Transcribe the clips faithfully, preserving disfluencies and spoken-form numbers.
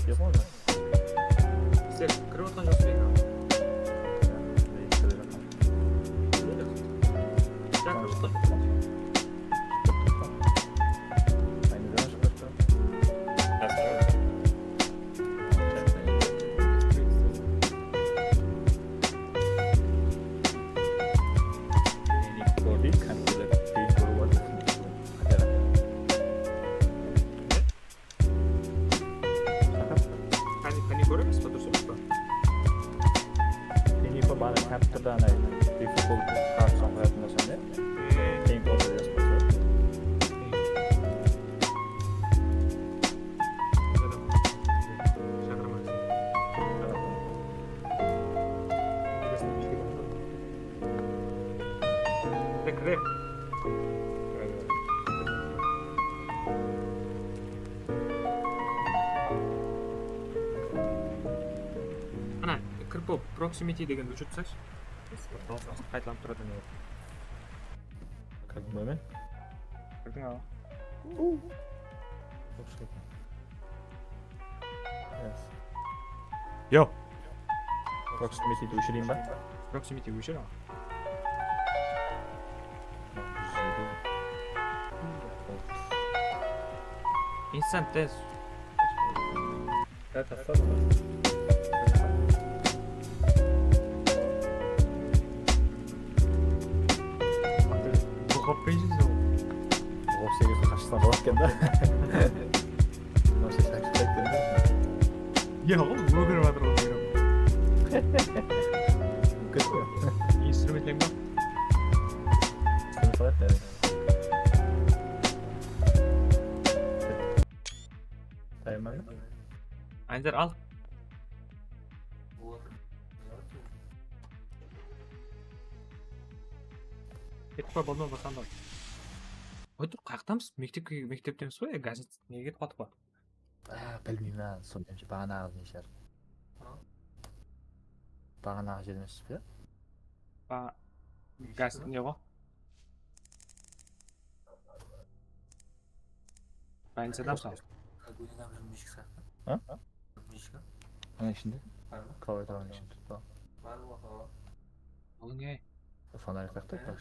Bizler kirip atqan joqsız ekranǵa. Kirip atqan. Qáne, qáne kóremiz ba, durıs emes pa? Info bana kompyuterda ana default kartı qoyatın bolsam, ya? Keyin qolda jazıp qoysa. Ana, kirip alıp, proximity degendi óshirip taslayshı. Qaytalanıp turadı ne? Как бы men? Kirdiń awa. Yes. Yo. Proximity óshireyin ba? Proximity óshir awa. Instant test. Ya, tasladım. Bul qoppan júz ol. Bul qopsa qashsam boladı eken da. Mınaw shashak shashak eken da. Ya, ol ógirip atır ǵoy, ógirip. Instrumentleń ba? Instrument qaladı, ya. Tayınbamı? Aynzar, al. Ketip qoy, bolma, basanda. Qoy tur, qayaqtamız? Mektepke, mekteptemiz ǵoy, ya, gazet nege ketip qaldıq pa? Á, bilmeymen, sonday baǵanaǵı ne shar. Baǵanaǵı jerimiz be? Ba-, gazet ne ǵo? Больницаdan sal. Как бы не нам же мишка сатты. A? Mishka. Ana ishinde. Bar ma? Klaviaturadan ishinde tutpa. Bar ma? Olıń ey. Fonarik qaqtay, так.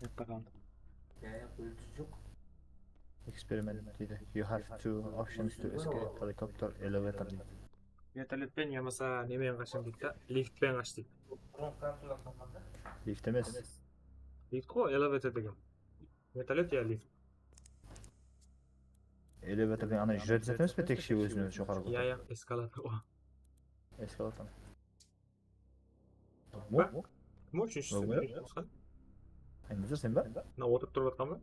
Jep baǵan. Ya, ya, búldi joq. Experiment deydi. You have two options to escape, helicopter, elevator deydi. Vertolyotpen yamasa nemen qashıń deydi da, liftpen qash deydi. Lift emes. Lift ǵo, elevator degen. Vertolyot ya lift. Elevator degen ana júredi zat emes pe, tek she ózine joqarı. Ya, ya, eskalator ǵo. Eskalator. Mo? Kim o úshinshisi? Aynazar, sen ba? Mına otırıp turıp atqan ba?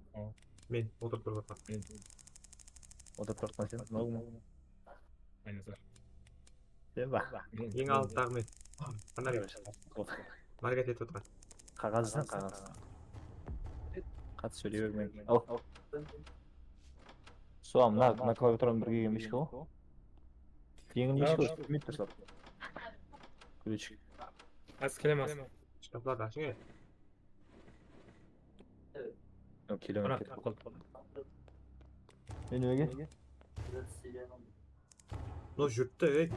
Men otırıp turıp atqan. Otırıp turıp atqan sen, Aynazar. Sen ba? Eń aldıdaǵı men. Fonarik. Máreket etip atqan. Qaǵaz sen, qaǵaz. Qattı sóyley bermeń. Al. Sol, mına, mına klaviaturanıń birge kelgen mishka ǵo. Jeńil mishka ǵo, túsirmey tursa. Ключик. Házir kelemiz. Shkaflardı ashıń, e. Yoq, kelemen, ketip qaldı. Men nege? Mınaw júripti, ey.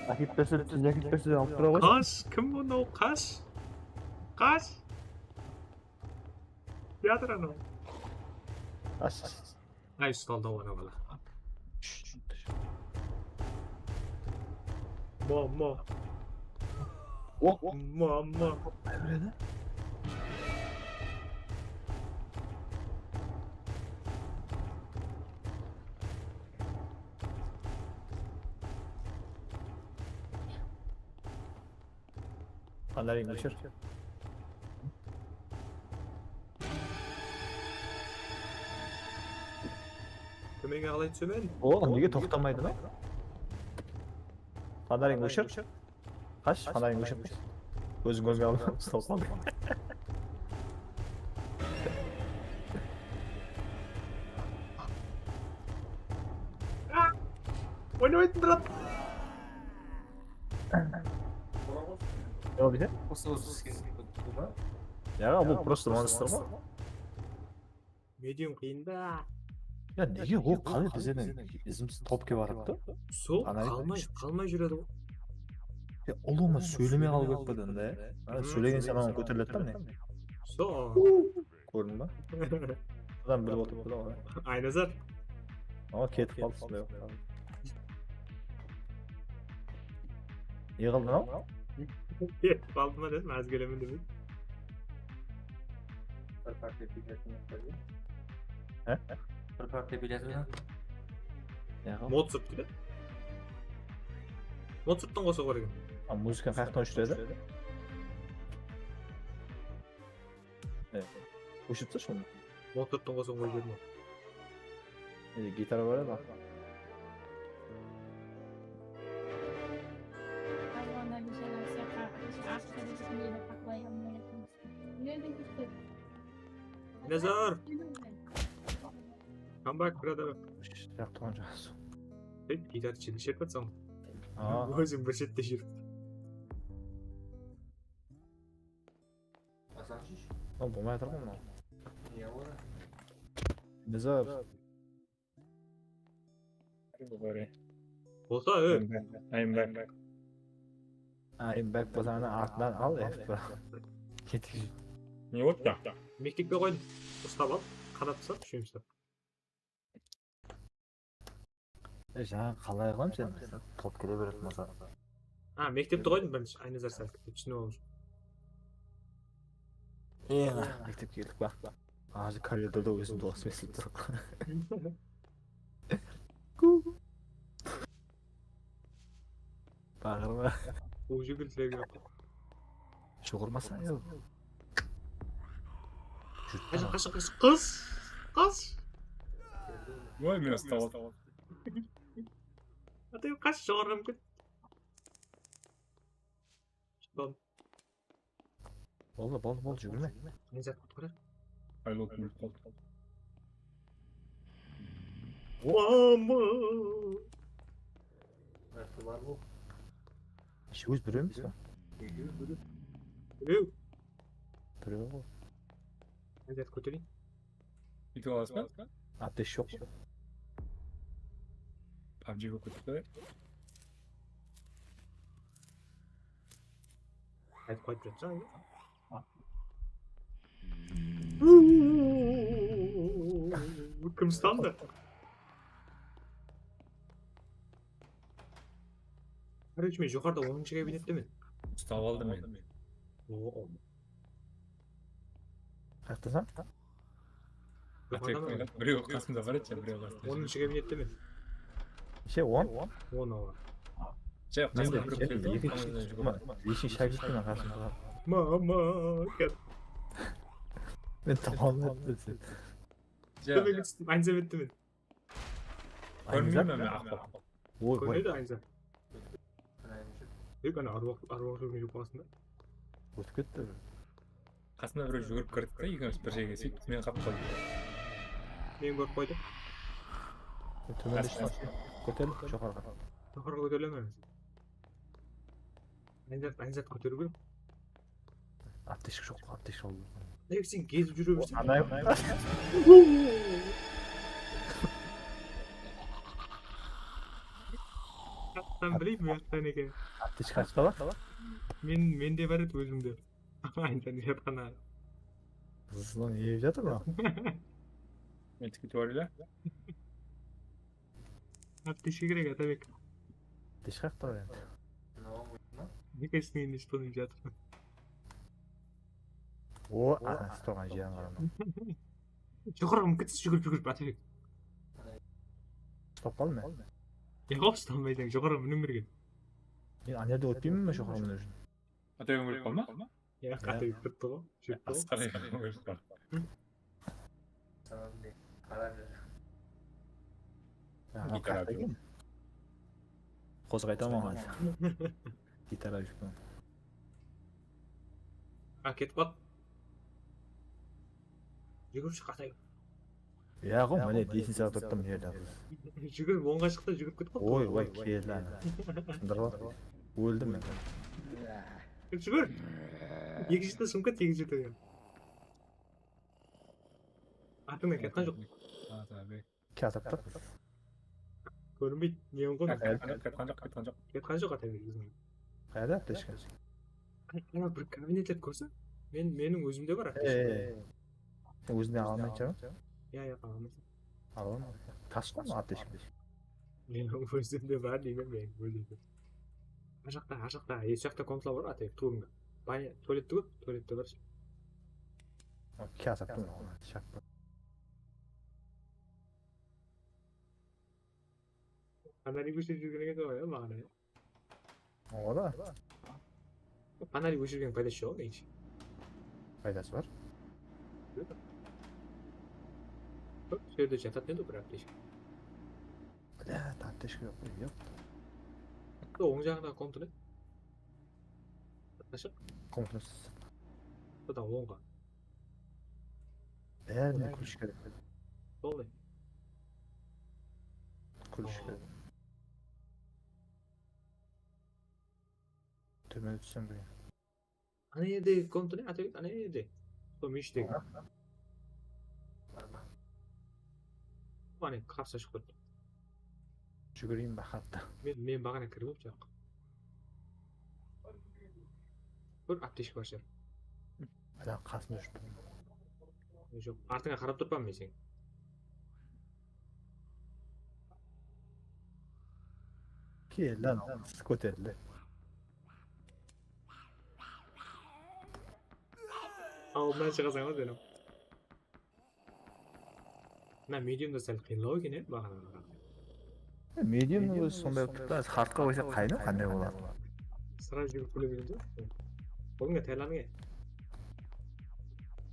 Ákep berse, tizin ákep berse, alıp tura ǵoy. Qash, kim mınaw, qash? Qash! Kiyatır anaw. Qash. Ay, ustaldı ǵoy ana bala. Ma, ma. O, o. Ma, ma. Qay beredi? Fonarik óshir. Tómenge qalay túsemen? O, nege toqtamaydı mı? Fonarik óshir. Qash, fonarik óshir. Óziń kórmey aldıń, uslap qaldıń. Oynamaydı, brat. Ne oldı ya? Usı, usı, usı, usı. Ya, bu prosto monstr ǵo. Medium qıyın da. Ya nege ol qalay bizlerden izimsiz tawıp kelip atırıptı? Sol qalmay, qalmay júredi ǵoy. Ya ulıwma sóylemey qalıw kerek pa endi, ya? Ana sóylegen saman kóteriledi da mine. Sol. Kórdiń ba? Adam bilip otırıptı da onı. Aynazar. Awa, ketip qaldı, usınday bolıp qaldı. Ne qıldıń-aw? Ketip qaldı ma dedim, házir kelemen dedim. Bir partiya biletini. He? Bir partiya biletini. Ne qıl? Motsart deydi. Motsarttıń qosıǵı bar eken. A, muzıkanı qayaqtan óshiredi? E, óshirip taslash onı. Motordıń qosıǵın qoyıp jiberdim. E, gitara bar edi. Nazar! Come back, brother. Shıǵıp turǵan jaqsı. Ey, gitardı shette sherip atsań. Aa. Óziń bir shette júr. Al, bolmay atır ǵoy mınaw. Nizar. Bolsa, ey. I'm back. I'm back bolsa, ana artınan al, F P. Ketik. Ne boldı? Mektepke qoydım. Ustap al, qanat ustap, úshewin ustap. E, jańa qalay qılamız endi? Top kele beredi bolsa. Ha, mektepti qoydım birinshi, Aynazar sal túsinip alıw ushın. E, mektepke keldik pa? Házir koridorda ózim dolasım esilip tur. Baǵırma. Bul júgirdilerge. Juwırmasań, ya. Qasha, qasha, qasha, qız. Qız. Oy, meni ustap aldı. Atay, qash, joqarıǵa minip ket. Shıqpam. Boldı, boldı, boldı, júgirme. Ne zat qutqarayıq? Aylıp qaldı. Mama! Ayaqta bar ǵoy. Óz birew emes pa? Birew. Birew ǵoy. Házir kótereyin. Úytip alasız ba? Aptesh joq. PUBG bolıp ketipti. Aytıp qaytıp jatsań. Kim ustandı? Короче, men joqarıda onınshı kabinettemen. Ustap aldım men. Oo. Qayaqtasań? Birew qasımda bar edi, birew qasımda. Onınshı kabinettemen. Neshe, on? On awa. Mende ekinshi, ekinshi kabinettemen qasımda. Mama, kel. Men tamam ettim sen. Demek ettim, aynı sebeptemen. Kórmeymen men, aqpaq. Oy, oy. Kórmeydi aynı sebep. Tek ana arwaq, arwaq júrgen joq qasında. Ótip ketti. Qasına birew júgirip kirdi de, ekewimiz bir jerge sóytip, meni qapıp qoydı. Meni kórip qoydı. Tómende shıqsam, kóterilip joqarıǵa. Joqarıǵa kóterilemen. Aynzat, aynzat kóteriw kerek. Aptechka joq, aptechka al. Ey, sen gezip júre berseń. Anay. Qastan bileyim, uyaqtan eken. Aptechka ashıp ala. Men, mende bar edi ózimde. Aynan uyatqan. Qızlar ne jep jatır mınaw? Mentiki tuvarila. Aptechka kerek, Atabek. Aptechka qayaqta bar endi? Мне кажется, men ishton jatırman. O, ana, ishtonǵa jiyan qaraman. Joqarıǵa minip ketesiz, júgirip, júgirip, Atabek. Uslap qaldım men. Yoq, uslap qalmaysań, joqarıǵa miniw kerek. Men ana jerden ótpeymen be joqarıǵa miniw ushın? Atabek ólip qalma? Ya, Atabek turıptı ǵoy, júripti ǵoy. Asqar ólip qaldı. Gitara júr. Qozǵaytaman házir. Gitara júr. A, ketip qaldı. Júgirip shıq, Atabek. Yaǵo, mine, desini saǵıp turıptım, mına jerden. Júgirip, ońǵa shıqtı, júgirip ketip qaldı. Oy, oy, keldi ana. Sındırıp al. Óldim men. Júgir. Eki jete shıǵıp ket, eki jete. Atıńnan ketken joq. Atabek. Kiyatırıptı. Kórinbeydi. Ne qılǵan? Ketken joq, ketken joq, ketken joq. Ketken joq, ata, ózine. Qayda aptechka? Ana bir kabinetlerdi kórse, men, meniń ózimde bar aptechka. Sen ózinde ala almaysań ba? Iya, iya, ala almaysań. Ala alma. Tas ǵoy mına aptechka. Men ózimde bar deymen, men ózimde. Ar jaqta, ar jaqta, e, jaqta komnatalar bar, ata, tuwrıńda. Banya, tualette kóp, tualette bar. Kiyatırıptı mına, shaqtı. Fonarik óshirip júrgen eken ǵoy, ya, maǵan ya. Oda. Fonarik óshirgen paydası joq, menimshe. Paydası bar. Kóp, usı jerde jatadı edi bir aptechka. Bля, aptechka joq, joq. Oń jaǵındaǵı komnata ne? Ashıq. Komnata. Budan ońǵa. Bárine ключ kerek. Solday. Ключ kerek. Tómen tússem be? Ana jerde komnata ne, Atabek, ana jerde. Sol múyishtegi. Ana, qapıs ashıp ketti. Júgireyin be, hatta. Men, men baǵana kirip aldım, jaq. Bir aptechka bar shıǵar. Adam qasında júrip tur. Joq, artıńa qarap turıppan men seniń. Kel lan, kóterildi. Aldınan shıǵasań ǵoy sen. Mına mediumda sál qıyınlaw eken, e, baǵanaǵa qaraganda. Mediumnıń ózi sonday bolıp turıptı. Hardqa qoysaq qayda, qanday boladı? Sıra júrip kúle beredi. Búginge tayarlanıń, e.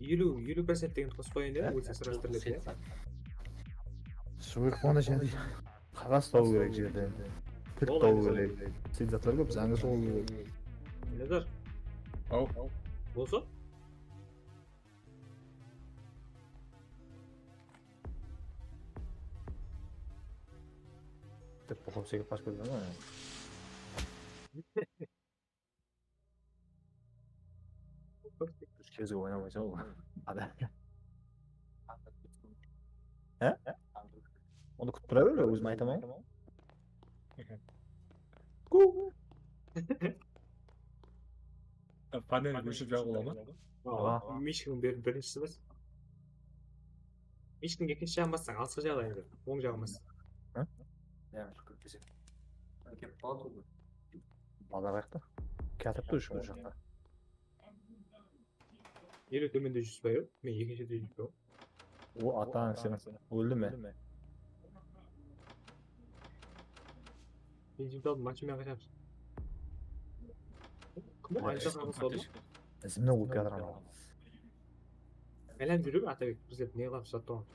Eliw, eliw procent degendi qosıp qoyayın dedim, ólse sıra stirlep, e. Sóyip qonı jáne. Qaǵaz tabıw kerek jerden. Kil tabıw kerek. Seyt zatlar kóp, zańǵa soǵıw kerek. Eldar. Aw. Bolsa? Dep, buqıp sekip qashıp ketken ǵoy. Úsh kere oynamaysań ǵoy. Ada. Há? Onı kútip tura ber, ózim aytaman. Panel óship jaǵıla ma? Awa. Mishkań bir, birinshisi bas. Mishkań ekinshi jaǵın bassań, alısqa jaǵıla endi. Oń jaǵın bas. Há? Ya, kútpeseń. Kelip qaladı ǵoy. Bala qayaqta? Kiyatırıptı ushın jaqta. Ele tómende júz pa, yoq? Men ekinshide júz pa? O, atań seniń óldi me? Benzin aldım, mashinamen qashamız. Kim o? Aysa qanıs oldı? Izimnen quvıp kiyatırman. Aylanıp júre ber, Atabek, bizler ne qılamız, jattıǵan.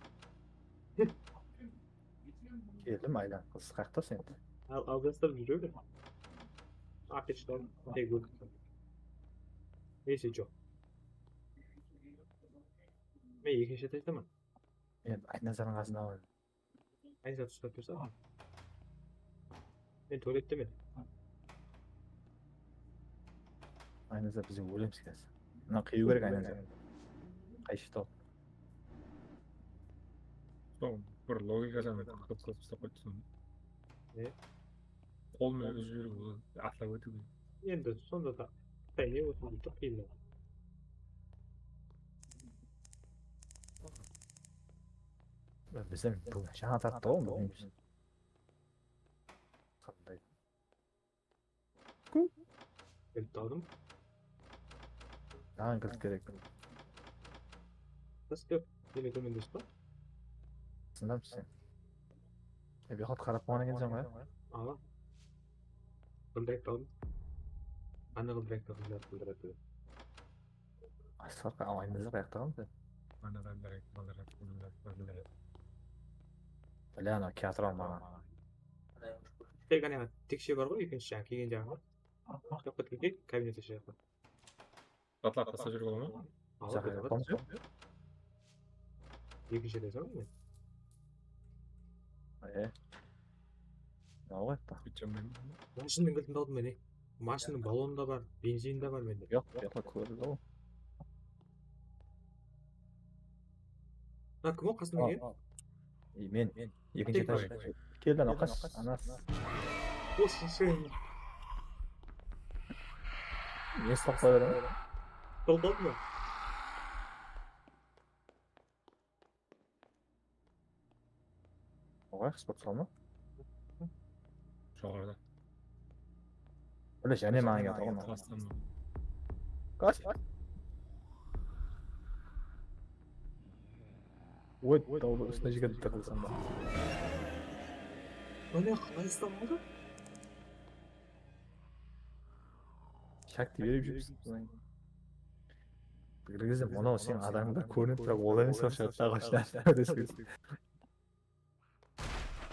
Keldim, aylan, qız, qayaqtasıń endi? Al, al, jastap júre ber. Apechka, tek óldim. Neyse, joq. Men ekinshi etajdaman. Men Aynazardıń qasındaman. Aynazar, uslap tursa. Men tualettemen. Aynazar, biz ólemiz házir. Mına qıyıw kerek, Aynazar. Qayshı top. Sol bir logika jaǵınan qırqıp qılıp uslap qoyıptı sonı. Ne? Qol menen úzip júriw, atlap ótiw. Endi sonda da Xitay ne bolsın deydi, qıyınlaw. Bizden bul jańa tarttı ǵoy, bilmeymiz. Qanday? Kilt aldım. Jańa kilt kerek. Biz kep, ele tómendesiz ba? Sındamsız sen. E, bir waqıt qarap qoyǵan ekenseń ǵoy. Awa. Qanday kilt aldım? Qanday qılıp kilt aldım? Asfalt alayında qayaqta qaldı? Mana da bir, mana da bir. Bля, ana kiyatır almaǵan. Tek ana tekshe bar ǵoy, ekinshi jaǵı, kelgen jaǵı bar. Joq, ketken, kabinette shıǵıp. Zatlar taslap júrip ala ma? Awa, ketip atır. Ekinshi eteseń ǵoy. E. Awa, ta. Mashinadan kiltin aldım men. Mashinanıń ballonı da bar, benzini de bar mende. Joq, joq, kórdi ǵoy. Mına kim o qasında kelgen? Ey, men ekinshi etaj. Keldi, anaw qas, anas. Osı sen. Ne uslap qoya beredi? Sol qaldı ma? Oǵay, sport salma. Joqarıda. Bile, jáne maǵan keldi ǵoy. Klastan. Kaç? Oy, tawdı ústine jigedi de qılsam ba. Mine, qalay uslamadı? Shakti berip júrsiz. Bir gezde mınaw sen adamda kórinip turıp, ol emes, ol shakti aǵashtan.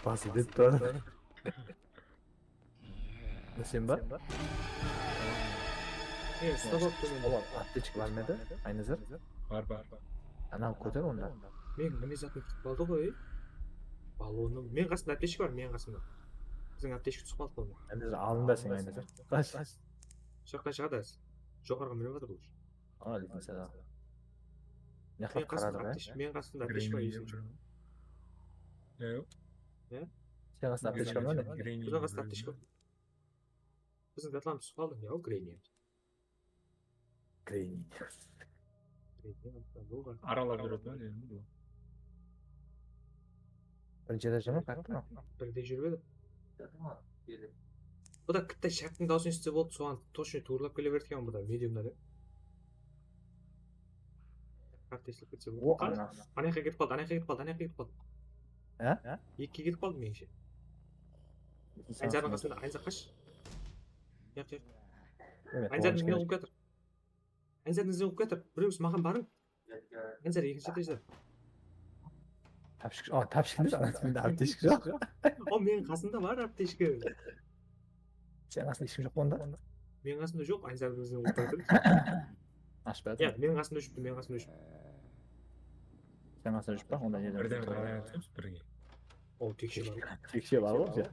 Bası dep turdı. Ne sen ba? E, uslap alıptı meni. Olar, aptechka bar ma edi, Aynazar? Bar, bar, bar. Anaw kóter onda. Men mine zatın tutıp aldı ǵoy. Balonı. Men qasımda aptechka bar, men qasımda. Biziń aptechka túsip qaldı onda. Endi aldında sen, Aynazar. Qash. Jaqqa shıǵadı. Joqarıǵa minip atır bul. Aleykum salam. Ne qılıp qaradı ǵa? Men qasımda aptechka bar, esim joq. Sen qasında aptechka bar ma? Biziń qasında aptechka bar. Biziń zatlarımız túsip qaldı, ne o, Greyni? Greyni. Aralap júredi ma, ne bu? Birinshi etajda ma, qayaqta? Birde júrip edi. Bu da kitta shaktıń dawısın esitse boldı, soǵan tochno tuwrılap kele berdi eken, bu da mediumda dep. Artistlik ketse boldı. O, ana. Ana jaqqa ketip qaldı, ana jaqqa ketip qaldı, ana jaqqa ketip qaldı. Há? Ekige ketip qaldı, menińshe. Aynzardıń qasında, Aynzar qash. Yaq, yaq. Aynzardıń izinen quwıp kiyatır. Aynzardıń izinen quwıp kiyatır. Birewsiz maǵan barıń. Aynzar ekinshi etajda. Tapshıq, a, tapshıq emes, anası mende aptechka joq. O, meniń qasımda bar aptechka. Sen qasında hesh kim joq pa onda? Meniń qasımda joq, Aynzardıń izinen quwıp kiyatır. Ashıp atır. Ya, meniń qasımda júripti, meniń qasımda júripti. Sen qasında júrip pa? Onda ne? Birden qarayatırmız birge. O, tekshe bar. Tekshe bar ǵoy, ya.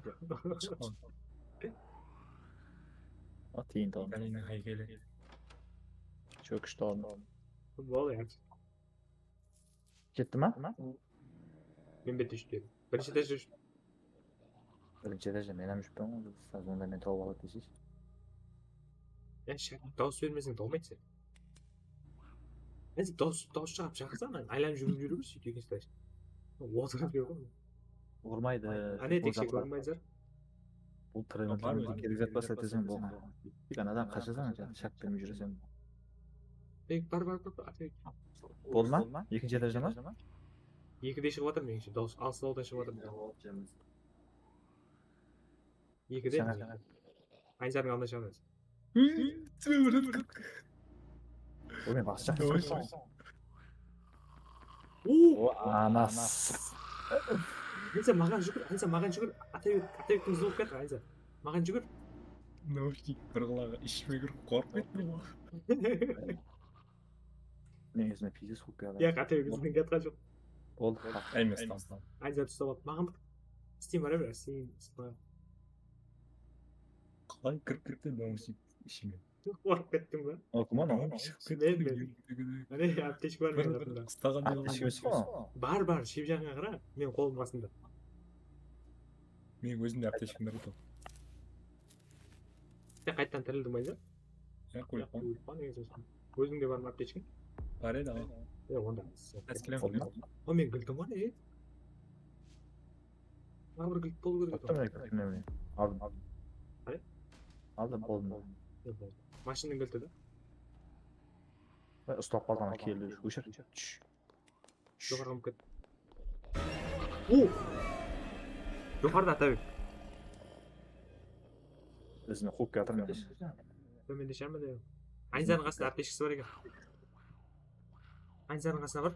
O, tiyin tawın. Stalin haykeli. Chókish tawın. Futbol, ya. Ketti ma? Men bette júrip edim. Birinshi etajda júrip. Birinshi etajda men hám júripten ǵoy. Saz onda men tawıp aladı deseyshi. Ya, shak, dawıs bermeseń, tawmaydı sen. Endi dawıs, dawıs shıǵarıp shaqırsań, aylanıp júrip júriweriń, sóytip ekinshi etajda. Otırıp júr ǵoy. Urmaydı. Áne, tekshe urmaydı zar. Bul trendimizge kerek zat pa, sáteseń bolǵan. Tek anadan qashasań, shak bermey júreseń. Ey, bar, bar, bar, bar, ata. Boldı ma? Ekinshi etajda ma? Ekide shıǵıp atır, menińshe. Dawıs, alsırawdan shıǵıp atır. Ekide. Aynzardıń aldına shıǵadı. O men basıp jaqsı. O, anas. Aynzar, maǵan júgir, Aynzar, maǵan júgir. Atabek, Atabektiń izinen quwıp kiyatır, Aynzar. Maǵan júgir. Naushnik bir qulaǵı ishime kirip qorqıp kettim ǵoy. Men ózime pizdes quwıp kiyatır. Yaq, Atabek izinen kiyatqan joq. Boldı. Emes, tamam, tamam. Aynzar uslap al. Maǵan bir Steam bar edi, Steam, Steam. Qalay kirip ketti naushnik ishime? Qorqıp kettiń be? O, kim o? Men, men. Áne, aptechka bar meniń qasımda. Aptechka emes pe? Bar, bar, shep jaǵıńa qara, meniń qolım qasımda. Meniń ózimde aptechkam bar edi. Sen qayttan tirildiń be, Aynzar? Ya, quwıp qoy. Quwıp qoy, negizinde. Ózińde bar ma aptechkań? Bar edi, awa. Ya, onda. Áskilem. O, men giltim ǵoy, e. Tawı bir gilt bolıw kerek edi. Attım, men, men, men. Aldım, aldım. Qane? Aldım, boldı. Boldı. Mashinanıń gilti de. E, uslap qaldı, ana keldi. Óshir. Shh. Joqarıǵa minip ket. O! Joqarıda Atabek. Ózime quwıp kiyatır men. Tómende sháma da. Aynzardıń qasında aptechkası bar eken. Aynzardıń qasına bar.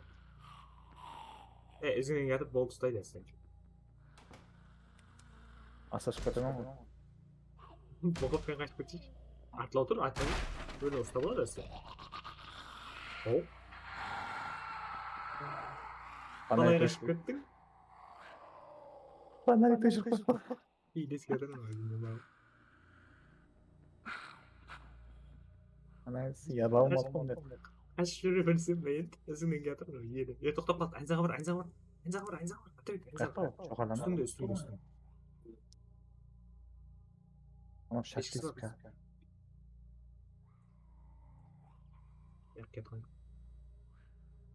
E, izińnen kiyatır, boldı, uslay da sen. Asa shıǵıp ketaman ǵoy. Boqıp men qashıp keteyinshi. Atlaw tur, atlaw. Bóle uslap aladı sen. Hop. Qalay qashıp kettiń? Fonarikten shıqpa. Ey, eske atırman ózimden. Ana, sıyarıp almadım men. Qashıp júre bersem, men izińnen kiyatırman, ele. E, toqtap qaldı, Aynzarǵa bar, Aynzarǵa bar. Aynzaq bar, aynzaq bar. Ata ber, aynzaq bar. Joqarıda ma? Ústińde, ústińde, ústińde. Tamam, shashkisi bar. Yaq, ketken.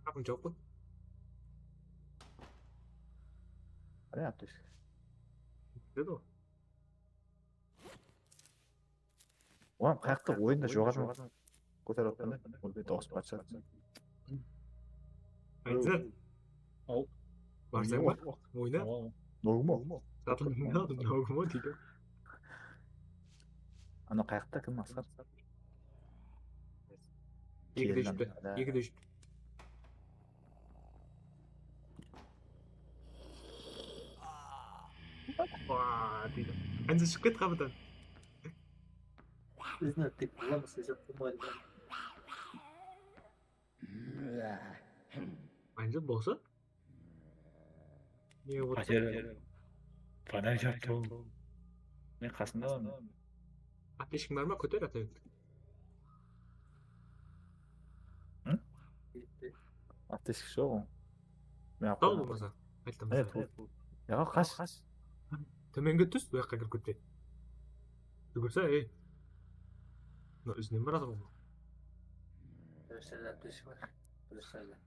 Qapını jawıp qoy. Qara, apteka. Dedi ǵoy. Oǵan qayaqta oyında joqarı kóterip atqanda, ol beti awısıp barsın. Aytsa. Aw. Barsań ba? Oyna. Aw. Nogma? Zatın aldım, nogma deydi. Ana qayaqta kim, Asqar? Eki de júpti, eki de júpti. Waa, deydi. Endi shıǵıp ket qapıdan. Izini tek bolamız, esap bolmaydı. Endi bolsa? Ne boldı? Pánah japtı ol. Men qasında. Apteshkiń bar ma? Kóter, Atabek. Hı? Apteshka joq ol. Men alıp qoyaman. Tal bolmasa. Qayttan basa. Ya, qash. Tómenge tús, bu jaqqa kirip ketpe. Júgirse, ey. Mına izinen baradı ǵoy. Durıs jerde apteshka bar. Durıs jerde.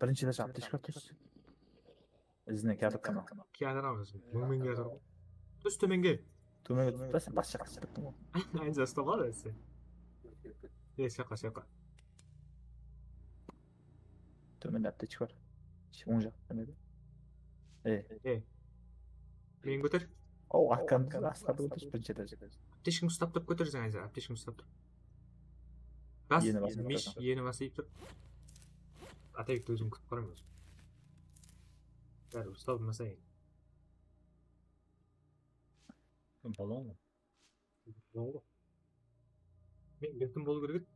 Birinshi etaj apteshka tús. Izinen kiyatır kim? Kiyatır ǵoy. Mıń mıń kiyatır ǵoy. Tús tómenge. Tómenge tús, sen bas jaqqa túsip kettiń ǵoy. Aynı jaqta bar sen. Ey, shaqa, shaqa. Tómende aptechka bar. Oń jaq, tómende. Ey. Ey. Meni kóter. Ow, Asqardı, Asqardı kóter, birinshi etаж. Aptechkiń uslap turıp kóterseń, Ayza, aptechkiń uslap turıp. Bas, eni basıp tur. Eni basıp tur. Atabekti ózim kútip qaraman ózim. Bári uslap almasa endi. Balon ǵoy. Balon ǵoy. Men bildim bolıw kerek edi.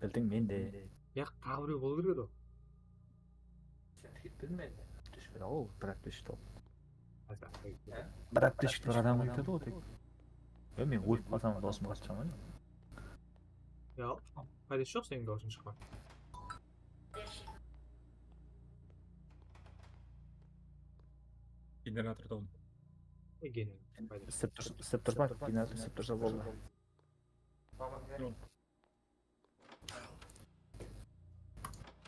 Bildiń mende. Yaq, taǵı birew bolıw kerek edi ǵoy. Sen ketpediń be endi? Aw, bir aptechka tawıp. Bir aptechka bar adam óytedi ǵoy tek. Yo, men ólip qalsam, dawısım qatı shıǵaman. Ya, paydası joq seniń dawısıń shıqpan. Generator da ol. E, generator paydası. Isıp tursa, isıp tursa, generator isıp tursa boldı.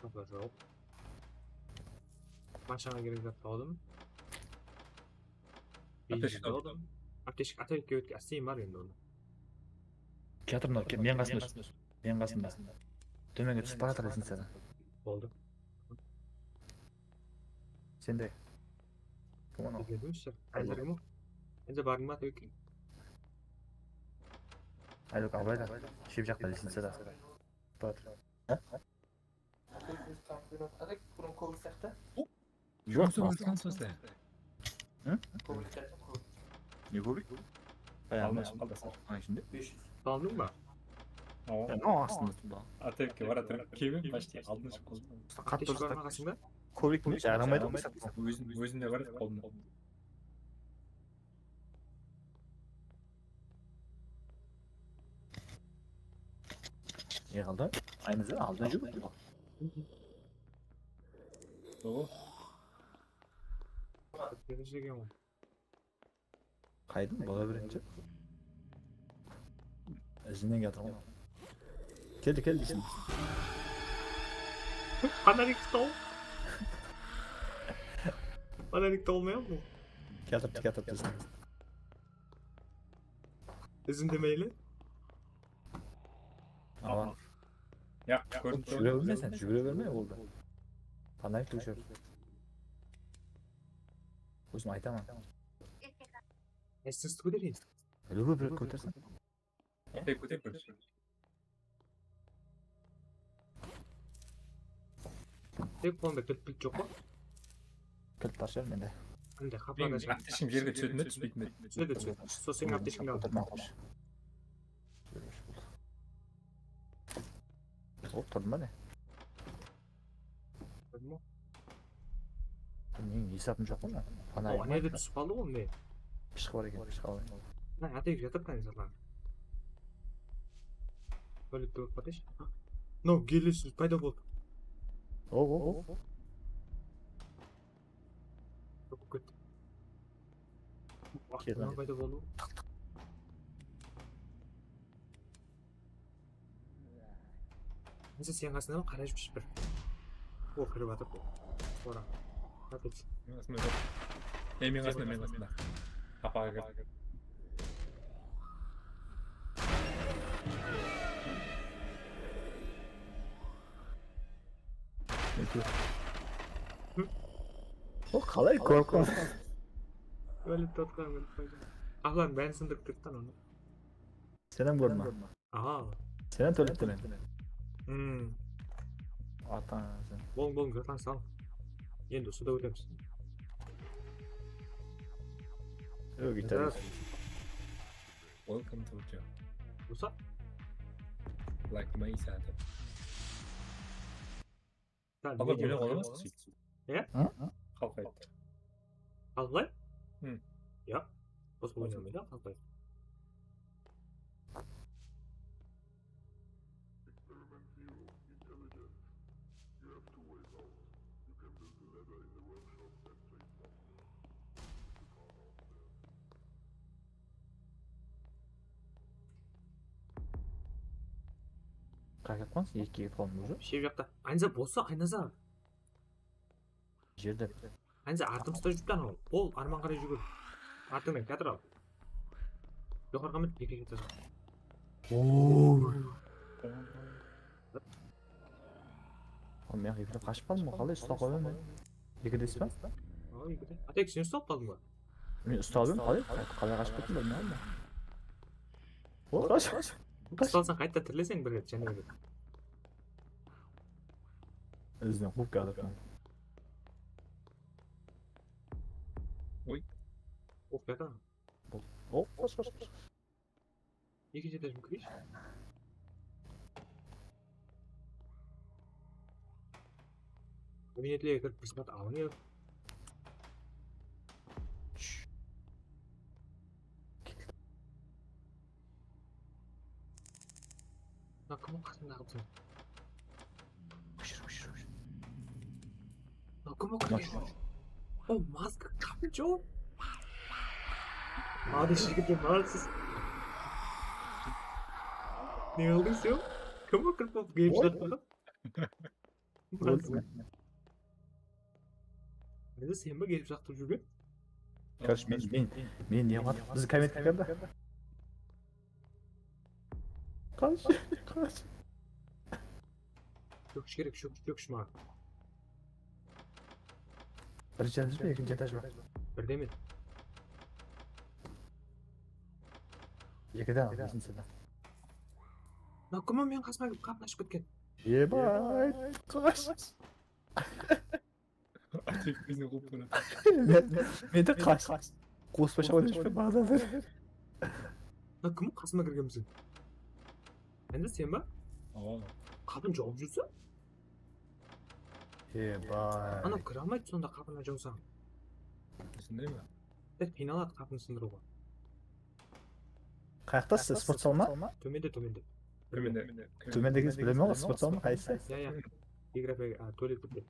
Joq. Mashaǵa kerek zat aldım. Aptechka aldım. Aptechka, Atabekke ótken, ásteyin bar endi onda. Kiyatır mınaw, men qasımda. Men qasımda. Tómenge túsip baratır, lestnicadan. Boldı. Sende. Kim anaw? Bilmeymiz. Ayzar kim o? Ayzar bardıń ba, Atabek? Atabek, abay da. Shep jaqta, lestnicada. Baratır. Joq, atqan sózde. Hı? Ne kóbik? Aldın shıqıp qaldı. Anıń ishinde. Saldıń ba? Awa. Ya, no, astında turdı. Atabekke baratır. Kebe, почти aldın shıqıp qaldı. Qattı barma qasıńda? Kóbik ne? Jaramaydı ǵoy. Ózin, ózinde bar edi qolında. Ne qaldı? Aynısı aldın júr. Birinshi eken ǵoy. Qaydım, bola birinshi. Izinen kiyatır ǵoy. Keldi, keldi, izinen. Fonarik tol. Fonarik tolmay aq bu. Kiyatır, kiyatır, izinen. Izinde meyli. Awa. Ya, kórip tur. Júgire berme sen, júgire berme, boldı. Fonarik óshir. Ózim aytaman. Estes kóter endi. Любой bir kótersin. Tek kóter bir. Tek qolında kilt-pilt joq pa? Kilt bar shıǵar mende. Mende qapılardan shıǵar. Aptechkim jerge túsedi me, túspeydi me? Túsedi, túsedi. Sol seniń aptechkińdi al. Kótermey-aq qoyshı. Hop, turdım ba ne? Turdım ba? Meniń esabım joq pa mına? Ana, ane de túsip qaldı ǵoy mine. Pıshıq bar eken, pıshıq alayın. Mına, Atabek jatır qanday zatlar. Bólekte bolıp qatayshı. Mınaw gelesiz payda boldı. O, o, o. Kóp ket. Waqtında payda boldı. Mınaw sen qasıńda ma? Qarap júrshi bir. O, kirip atır. Ora. Apec. Meniń qasımda joq. Ey, meniń qasımda, meniń qasımda. Qapaǵa kir. O qalay qorqıp? Ólip tatqan, ólip qoydı. Qapılardıń bárin sındırıp ketti ananı. Sen hám kórme. Aha. Sen hám tólep tóleme. Hmm. Atań sen. Bolıń, bolıń, jatırıń sal. Endi usıda ótemiz. Öge. Welcome to Tokyo. Ruxsat. Like me, Isada. Sál, aǵa, men tóle qolamasız. Iya? Qalqaydı. Qalqay? Hı. Iya. Bos bolmaydı, qalqay. Qayaqqa ketip qaldıń, уже? Shep jaqta. Aynazar, bossa, Aynazar. Jerde. Aynazar, artımızda júripti anaw. Bol, arman qaray júgir. Artıńnan kiyatır al. Joqarıǵa min, eki kiyatır. Oy. Al, men ekide qashıp qaldım ǵoy, qalay uslap qoyaman men? Ekidesiz ba? Al, ekide. Atek, sen uslap qaldıń ba? Men uslap edim, qalay? Qalay qashıp kettim, bilmeymen. O, qash, qash. Uslap alsań, qayta tirileseń bir ret, jáne bir ret. Izinen quwıp kiyatır. Oy. Quwıp kiyatır. O, qash, qash, qash. Ekinshi etajǵa kireyinshi. Kabinetlerge kirip bir saat alıń edi. Mına kim o qasındaǵı biziń? Óshir, óshir, óshir. Mına kim o kirgen? O, maska kapın joq. Mınaday jigitler barsiz. Ne qıldıń sen? Kim o kirip kelip jatırǵan? Maska. Endi sen be kelip jaqtırıp júrgen? Короче, men, men, men ne qıladı? Biz kabinetke kirdi. Qash, qash. Shókish kerek, shókish, shókish maǵan. Birinshi etaj ba, ekinshi etaj ba? Birde men. Ekide, ekinshide. Mına kim o meniń qasıma kelip qapını ashıp ketken? Ebay, qash. Atek bizden quwıp baradı. Men, men de qash. Qospa shawada júrip bazadı. Mına kim qasıma kirgen biziń? Endi sen ba? Awa. Qapın jawıp júrseń? Ebay. Anaw kire almaydı sonda qapını jawsań. Usınday ma? Tek qıynaladı qapını sındırıwǵa. Qayaqtasız, sport zal ma? Tómende, tómende. Tómende. Tómendegi biz bilemen ǵoy, sport zal ma, qaysısı? Ya, ya. Geografiya, a, tualet bitti.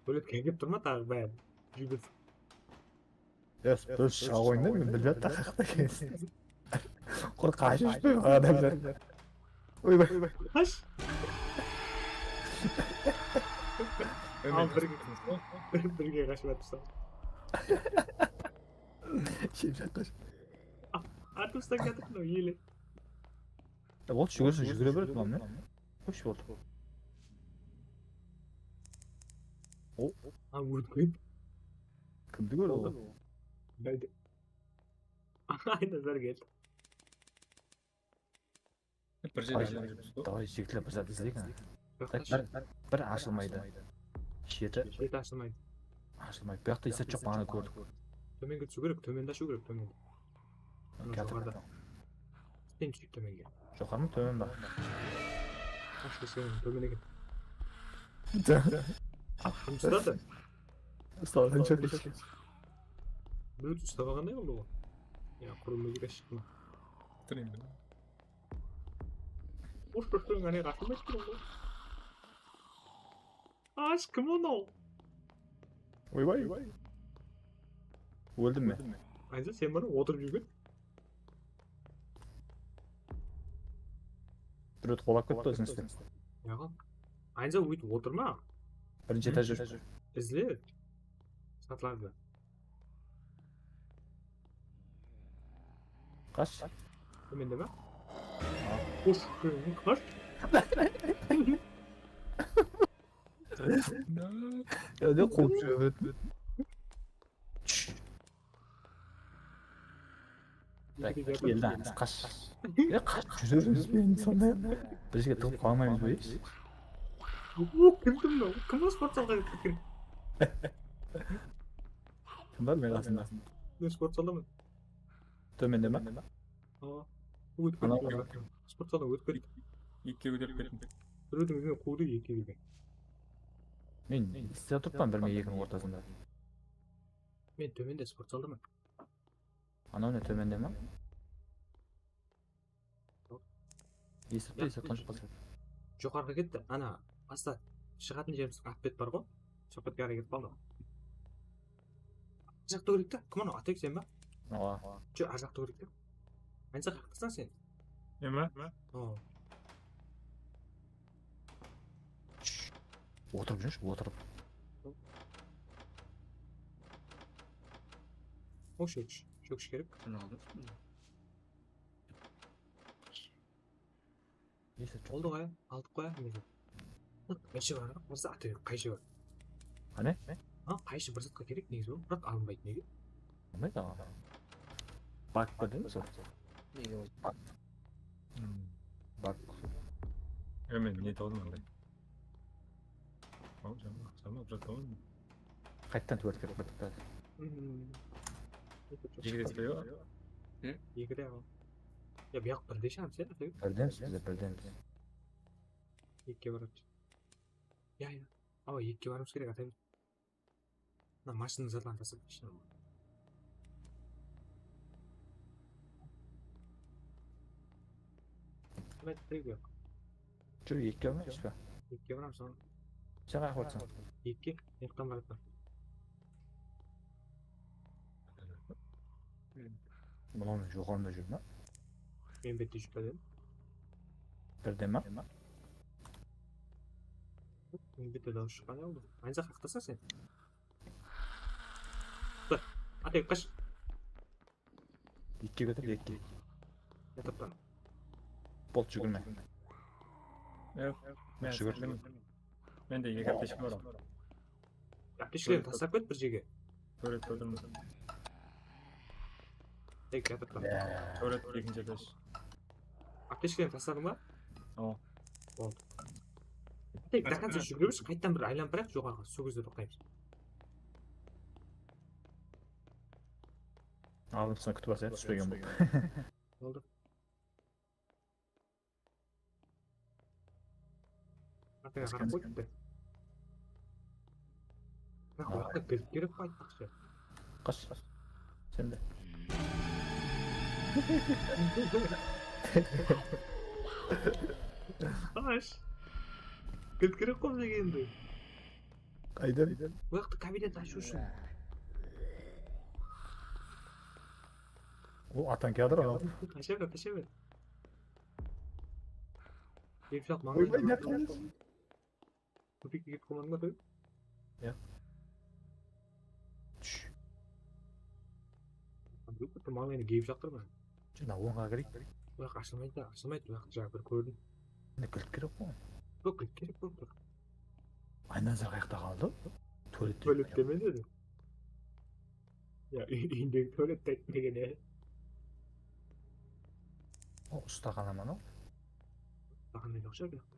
Tualetke kirip turma taǵı bári. Júgir. Yes, bir shıǵa qoyıń da, men bilmeymen qayaqta ekenin. Qurı qashıp júrip adamlar. Oybay. Qash. Al, bir, bir, birge qashıp atırsań. Shep jaqqa. Artımızdan kiyatır mınaw ele. Ya, ol júgirse júgire beredi mınaw, ne? Xosh boldı. O. A, ólip qoyıp. Kimdi kórdi ol? Boldı. Báyde. Aynazar keldi. Bir jerge. Davay, jigitler, bir zat izleyik. Bir, bir ashılmaydı. Jeti. Jeti ashılmaydı. Ashılmaydı. Buyaqta esap joq, baǵana kórdik. Tómenge túsiw kerek, tómende ashıw kerek, tómende. Ana joqarıda. Sen túsip tómenge. Joqarı ma, tómen ba? Ashıw sen tómen eken. Usladı. Usladı. Bluetooth tabaǵanday boldı ǵoy. Ya, qurılma kerek shıqtı ma? Tırayım ben. Boş boş tómen qasılmay tur ǵoy. Ash, kim anaw? Oybay. Óldim men. Ayza, sen bana otırıp júrgen. Birew qolap ketti ózin islep. Yaǵa. Ayza, óytip otırma. Birinshi etaj júr. Izle. Satlardı. Qash. Tómende ma? Xosh, qash. Ya ne quwıp júredi? Keldi, qash. Ya qash, júremiz be endi sonday? Bir jerge tıǵılıp qalmaymız ba, hesh? O, kim, kim mınaw? Kim o sport zalǵa kirip ketken? Kim bar meniń qasımda? Men sport zaldaman. Tómende ma? Awa. Ótip kettim. Sport zaldan ótip kettim. Ekige kóterip kettim. Birewdiń izinen quwdı, ekige kelgen. Men islep turıppan bir me ekiniń ortasında. Men tómende sport zaldaman. Anaw ne, tómende ma? Esitip, esitip turıp qalsa. Joqarıǵa ketti. Ana, basta shıǵatın jerimiz, at bet bar ǵo. Sol betke qaray ketip qaldı. Ar jaq tógerekte. Kim anaw, Atabek sen ba? Awa. Jo, ar jaq tógerekte. Ayza, qayaqtasań sen? Men ba? Awa. Otırıp júrshi, otırıp. O, shókish, shókish kerek. Sen aldıń. Boldı ǵoy, aldıq ǵoy. Qayshı bar, bolsa Atabek, qayshı bar. Qáne? Ha, qayshı bir zatqa kerek negizi, biraq alınbaydı, nege? Alınbaydı aǵa. Bak pa deme sol? Nege ol? Bak. Hmm. Bak. Ya, men ne tawdım anday? Al, jama, jama, bir zat tawdım. Qayttan tórt kerek boldı. Hmm. Jigit esti ǵoy. Hı? Ekide al. Ya, buyaq birde sham sen, Atabek. Birdemiz bizler, birdemiz. Ekige baramız. Ya, ya. Awa, ekige barıwımız kerek, Atabek. Mına mashinanıń zatların taslap ketshi. Kim ayttı, yoq? Júr, ekige barmaymız ba? Ekige baramız, onı. Sen qayaqqa barasań? Ekige, mıyaqtan baratpan. Mınaw joqarında júr me? Men bette júr dedim. Birde ma? Men bette dawıs shıqqan ya, ol. Ayza, qayaqtasań sen? Tur, Atabek, qash. Ekige kóter, ekige. Yatırıptan. Boldı, júgirme. Yoq, men júgirdim. Mende eki aptechka bar. Aptechkalardı taslap ket bir jerge. Kóre kótirdim. Tek yatırıptan. Kóre ekinshi etaj. Aptechkalardı tasladıń ba? Awa. Boldı. Tek, до конца júgirip, qayttan bir aylanıp barayıq, joqarıǵa, sol gezde toqtaymız. Aldımsına kútip alsa, túspegen bul. Boldı. Artıńa qarap qoy, bitti. Biraq waqıtta kilt kerek qo, aytpaqshı. Qash. Sen de. Qash. Kilt kerek qo bizge endi. Qaydan? Buyaqtı kabinet ashıw ushın. Ol atań kadr al. Qasha ber, qasha ber. Geypshaq mańlayın. Oybay, ne qılasız? Kópekke ketip qalmadıń ba, Atabek? Iya. Túsh. Bitta mańlayına geypshaq tur ma? Jana ońǵa kireyik. Buyaq ashılmaydı da, ashılmaydı, buyaq jaǵı bir kórdim. Mine kilt kerek qo. Yoq, kilt kerek bolıp tur. Aynazar qayaqta qaldı? Tualette. Tualette me dedi? Ya, úy-, úyindegi tualette aytpegen ya. O, ustaxana ma mınaw? Ustaxana joq shıǵar buyaqta.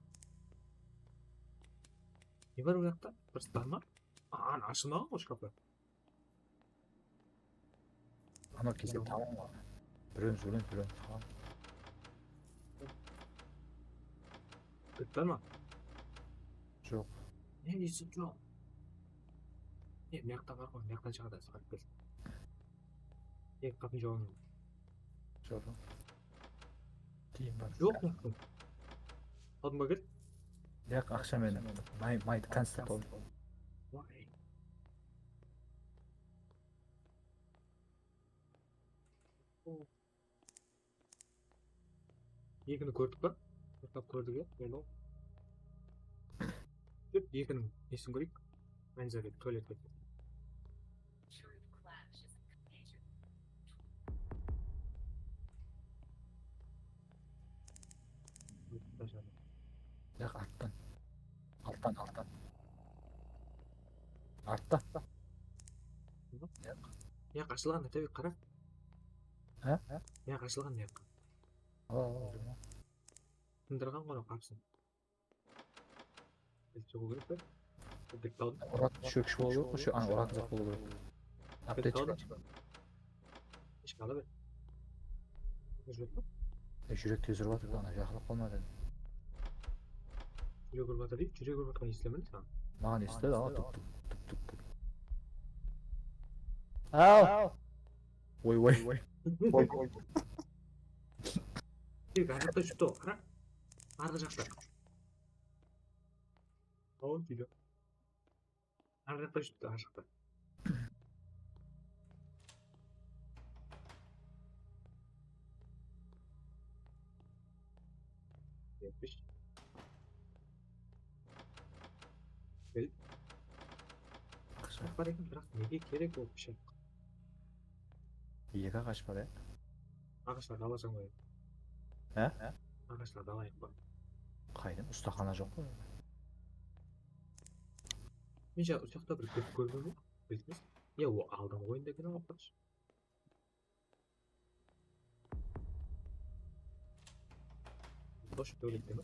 Ne bar buyaqta? Bir zat bar ma? A, ana ashılmaǵan ǵoy shkafı. Anaw kesek talıń ǵoy. Birewin júrgen, birewin talıń. Bitti ma? Joq. Ne, esik joq. Ne, mıyaqta bar ǵoy, mıyaqtan shıǵadı, saqlap kel. Eki qatın jawabın. Joq. Tiyin bar. Joq, mıyaqtan. Aldıń ba, kel. Yoq, aqsha meni. May, maydı konstap aldım. Vay. Ekini kórdik pa? Toqtap kórdik, ya, boldı. Dep, ekiniń nesin kóreyik? Anizar dep, tualetke. Yaq, arttan. Alttan, alttan. Artta. Yaq. Yaq, ashılǵan, Atabek, qara. Há? Yaq, ashılǵan, yaq. Al, al, al. Tındırǵan ǵoy qapısın. Biz shıǵıw kerek pe? Diktaldım. Urat, shókish bolıw kerek, shó-, ana, uratın zat bolıw kerek. Aptechka. Diktaldım. Eshik ala ber. Júrek pa? E, júrek tez urıp atır, ana, jaqınlap qalma dedi. Júrek urıp atır deydi, júrek urıp atırǵan esitlemedi saǵan. Maǵan esitedi, awa, tuk, tuk, tuk, tuk, tuk. Aw! Oy, oy. Oy, oy. Tek arqaqta júripti ǵoy, qara. Arǵı jaqta. Awa, deydi. Arqaqta júripti, arqaqta. Jetpis. Kel. Pıshaq bar eken, biraq nege kerek ol pıshaq? Eki aǵash bar, ya? Aǵashlardı alasań ǵoy. Há? Aǵashlardı alayıq pa? Qaydan? Ustaxana joq pa? Men jańa usaqta bir gúrt kórdim ǵoy. Bildińiz? Ya, ol aldınǵı oyında eken ǵoy, qardash. Xosh, dówlet deme.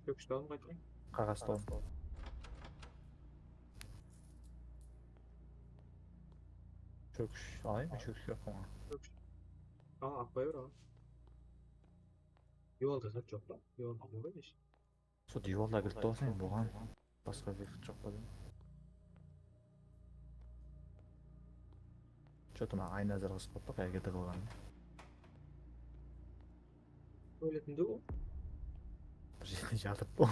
Shókish tawın qaytayın. Qaǵaz tawın. Shókish alayın, shókish yoq oǵan. Shókish. Al, alıp qoya ber oǵan. Diywalda zat joq pa? Diywalda joq emes. Sol diywalda gilt tawsayın buǵan. Basqa gilt joq pa deyim. Что-то maǵan aynazar qızıp qaptı, qayerde qılǵanın. Óletindi ol. Bir jerde jatıp ol.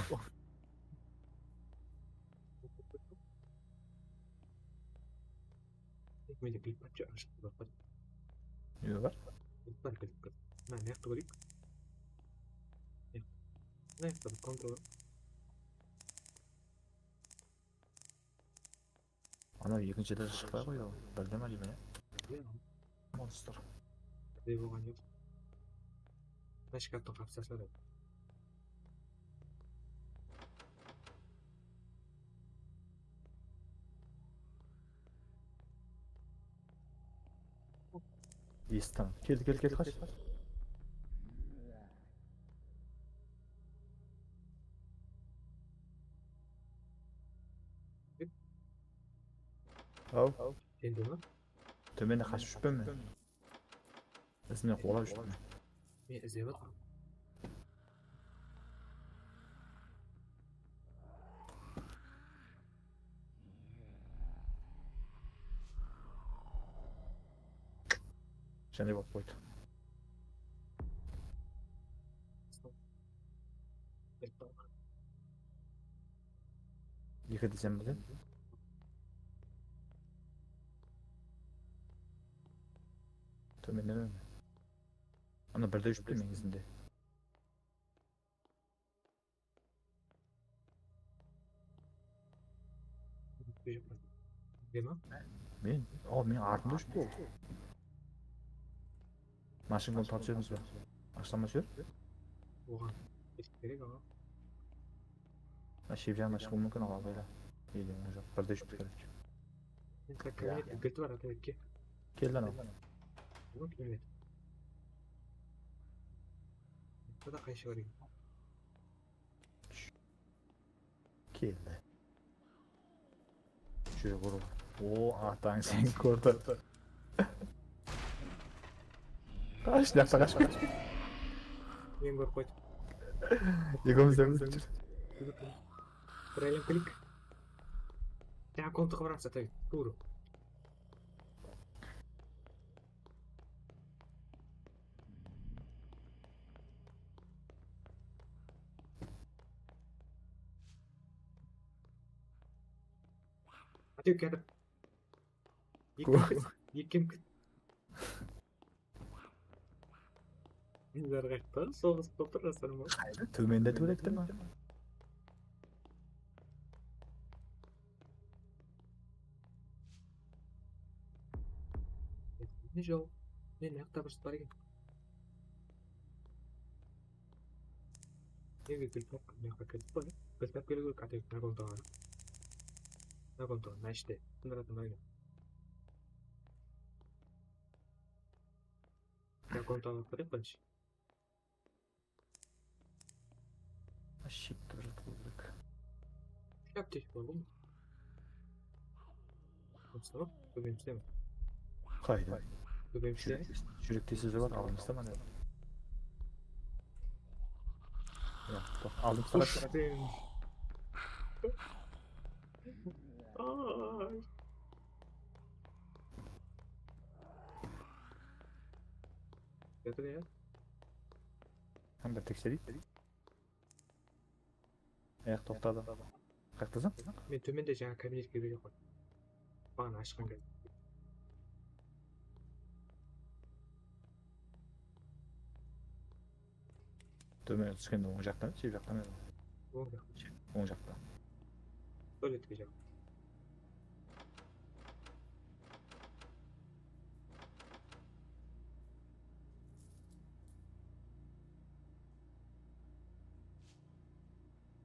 Mende gilt bar, ashıp bar. Nede bar? Gilt bar, gilt bar. Mına, mıyaqtı kóreyik. Mıyaqta bir kontrol. Anaw ekinshi etajǵa shıqpay qoydı ǵoy. Birde ma deymen, ya? Iya. Monstr. Birde bolǵan joq. Mına shkaftıń qapsası bar edi. Esittim. Keldi, keldi, keldi, qash. Aw. Keldi ma? Tómende qashıp júrip pe men? Izimnen quwalap júrip pe? Men izlep atırman. Jáne bolıp qoydı. Eki desem bile. Tómendeme. Ana birde júripti meniń izimde. Dema? Men, o, meniń artımda júripti ol. Mashin gun tawıp jiberemiz be? Ashıla ma sol jer? Oǵan etik kerek aǵa. Ha, shep jaǵına shıǵıw múmkin aǵa, bayla. Ele, oń joq, birde júrip kerek. Kabinet gilti bar, Atabekke. Keldi anaw. Bul kabinet. Bunda qaysı bar eken? Keldi. Júre, bur. O, atań seni kórdi. Qash, mıyaqta qash. Men kórip qoydım. Ekewimiz de. Bir aylap keleyik. Jańa komnataǵa baramız, Atań. Tur. Tek kiyatır. Ekkem kit, ekkem kit. Bizler qayaqta soǵısıp otır, jaslarım. Qayda? Tómende tualetti ma? Ne jol? Ne, mıyaqta bir bar eken. Nege gúlpap, mıyaqqa kirip qoy. Gúlpap keliw kerek, ata, nagontaǵa. Nagontaǵa, mına ishte. Sındıratuǵın oyna. Nagontaǵa kirip birinshi. Shepti bir zat qılıw kerek. Úsh aptek bar ǵoy. Hamısı bar, tóbemizde. Qayda? Tóbemizde. Júrekte sózi bar, aldımızda mana. Ya, aldımızda. Ush, bar. Ay. Yatır ya. Hám bir teksereyik. Ayaq toqtadı. Qayaqtasań? Men tómende jańa kabinetke berip qoy. Baǵana ashqan kabinet. Tómen túskende oń jaqta ma, shep jaqta ma edi? Oń jaqta. Oń jaqta. Tualetke jaq.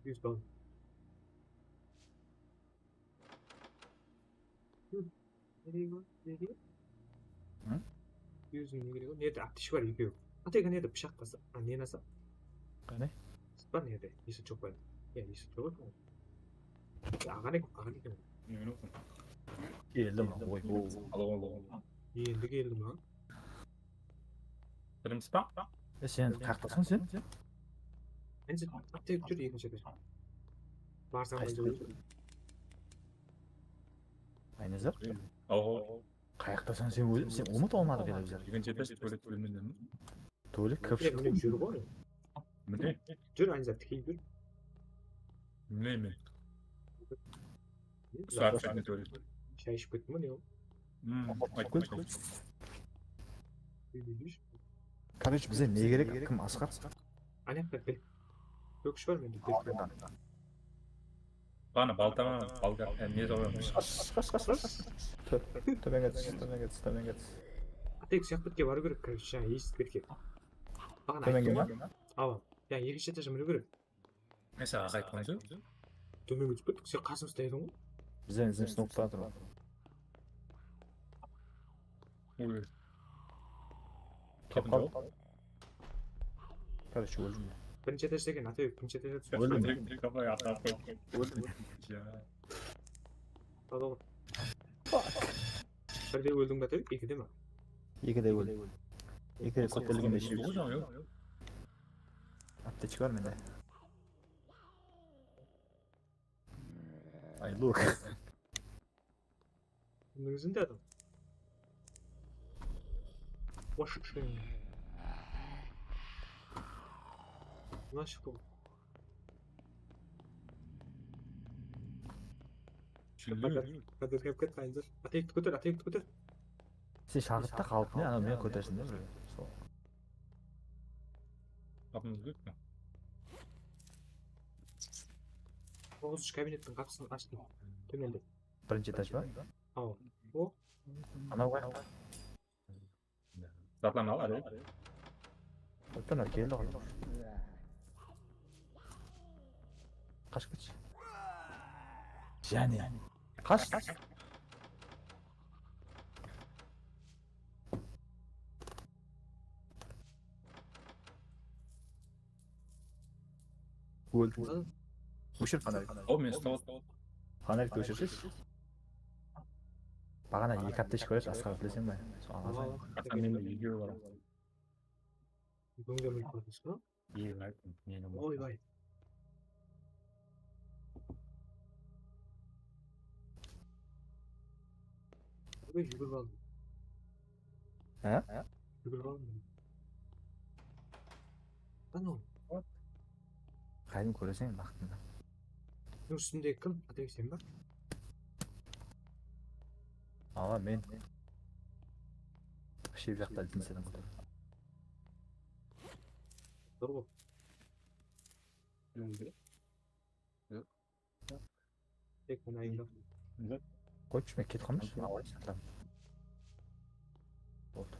Júz bal. Hı. Ne degen? Ne degen? Hı? Júz ne degen? Nerde aptechka bar, ekew. Atega nerde pıshaq basa? A, neni asa? Qáne? Zıt bar nerde? Esi joq pa? Ya, esi joq eken. Ya, aǵan eken, aǵan eken. Keldim, oy, oy. Alo, alo. Endi keldim, ha. Bilemiz ba? E, sen qayaqtasań sen? Endi aptek júr ekinshi etajd. Barsań ba? Aynazar? Awa. Qayaqtasań sen óziń? Sen umıt almadıq ele bizler. Ekinshi etajd, tualet bilmedimi? Tualet kirip shıqtı. Mine júr ǵoy. Mine. Júr, Aynazar, tikey júr. Mine, mine. Saat sakin tualet. Shay iship kettin ba ne ol? Hmm, aytpaydı. Короче, bize ne kerek? Kim Asqar? Ana, bir bil. Kókish bar mende. Aldın. Bana baltaman, balga, e, ne zorlamış? Qash, qash, qash, qash. Tö-, tómenge tús, tómenge tús, tómenge tús. Atek, sıyaq betke barıw kerek, короче, jańa esitip ketken. Baǵana ayttım ǵoy. Tómenge ma? Awa. Ya, ekinshi etajǵa miniw kerek. Men saǵan aytqan sóz. Tómenge túsip kettik, sen qasımızda ediń ǵoy. Bizden izim sınıp turdı. Oy. Kepin jawıp. Короче, óldim. Birinshi etajda eken, Atabek, birinshi etajda túsip. Óldim. Óldim. Ja. Al, al. Birde óldiń be, Atabek, ekide me? Ekide óldim. Ekide kóterilgende iship. Aptechka bar mende. Ay, Luk. Bunıń izinde adam. Boş ishken. Mına shıqtı ǵoy. Qadir, Qadir, kep ket, qayındır. Atayıqtı kóter, atayıqtı kóter. Sen shaǵıt ta qalıp ne, anaw meni kótersin de bir. Sol. Qapımız kóp pe? Toǵızınshı kabinettiń qapısın ashtım. Tómende. Birinshi etaj ba? Awa. O. Anaw qayaqta? Zatlardı al, Atabek. Bitta keldi ǵoy. Qashıp ketshi. Jáne. Qash. Óldim. Óshir fonarik. Aw, men uslap atırman. Fonarikti óshirsesh. Baǵana eki aptechka bar edi, Asqar, bileseń be? Sonı alsam. Ata, mende ekewi bar. Ekewin de bilip qoydıńız ba? Ekewi bar, meni. Oybay. Oy, júgirip aldım. Há? Júgirip aldım. Anaw. Qádim kóreseń, baxtında. Bunıń ústindegi kim? Atabek, sen ba? Awa, men shep jaqta ildinsedim. Tur ǵo. Tek mına endi. Qoyıpshı, men ketip qalmayınshı. Awa, satan. Boldı.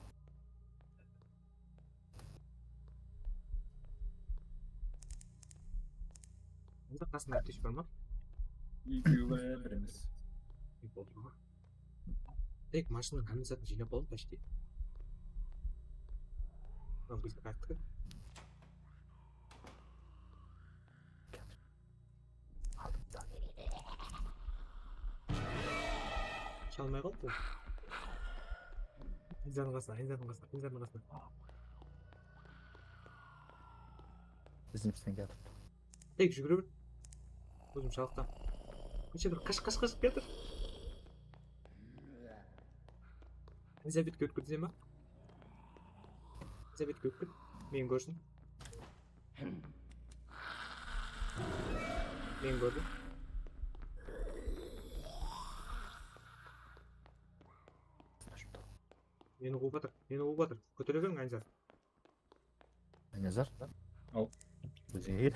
Onda qasında ateş bar ma? Ekewi bar, birimiz. Boldı ǵo. Tek mashinanıń hámme zatın jıynap aldım, почти. Mına bizge qayttıq. Shalmay qaldı. Inzanıń qasına, inzanıń qasına, inzanıń qasına. Bizimkiden keldi. Tek júgire ber. Ózim shalqıtam. Qasha bir, qash, qash, qash, keltir. Elizabetke ótkizsem ba? Elizabetke ótkir. Men kórsin. Men kórdim. Meni quwıp atır. Meni quwıp atır. Kótere beriń, Anzar. Anzar. Al. Bizge kel.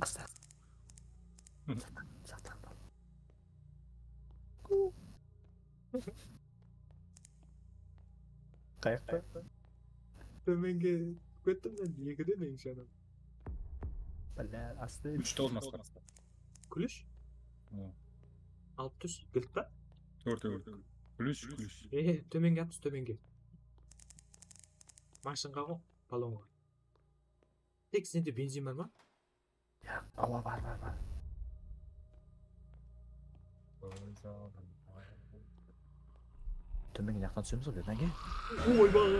Asta. Satan, satan. Qayaqta? Tómenge kettim men, ekide men shanam. Bala, astı. Úsh toǵız masqa. Kúlish? Hı. Alıp tús, gilt pa? Tórtew. Kúlish, kúlish. E, tómenge alıp tús, tómenge. Mashinǵa ǵo, ballonǵa. Tek sende benzin bar ma? Ya, awa, bar, bar, bar. Tómengi jaqtan túsemiz ǵo, birden keyin. Oybay!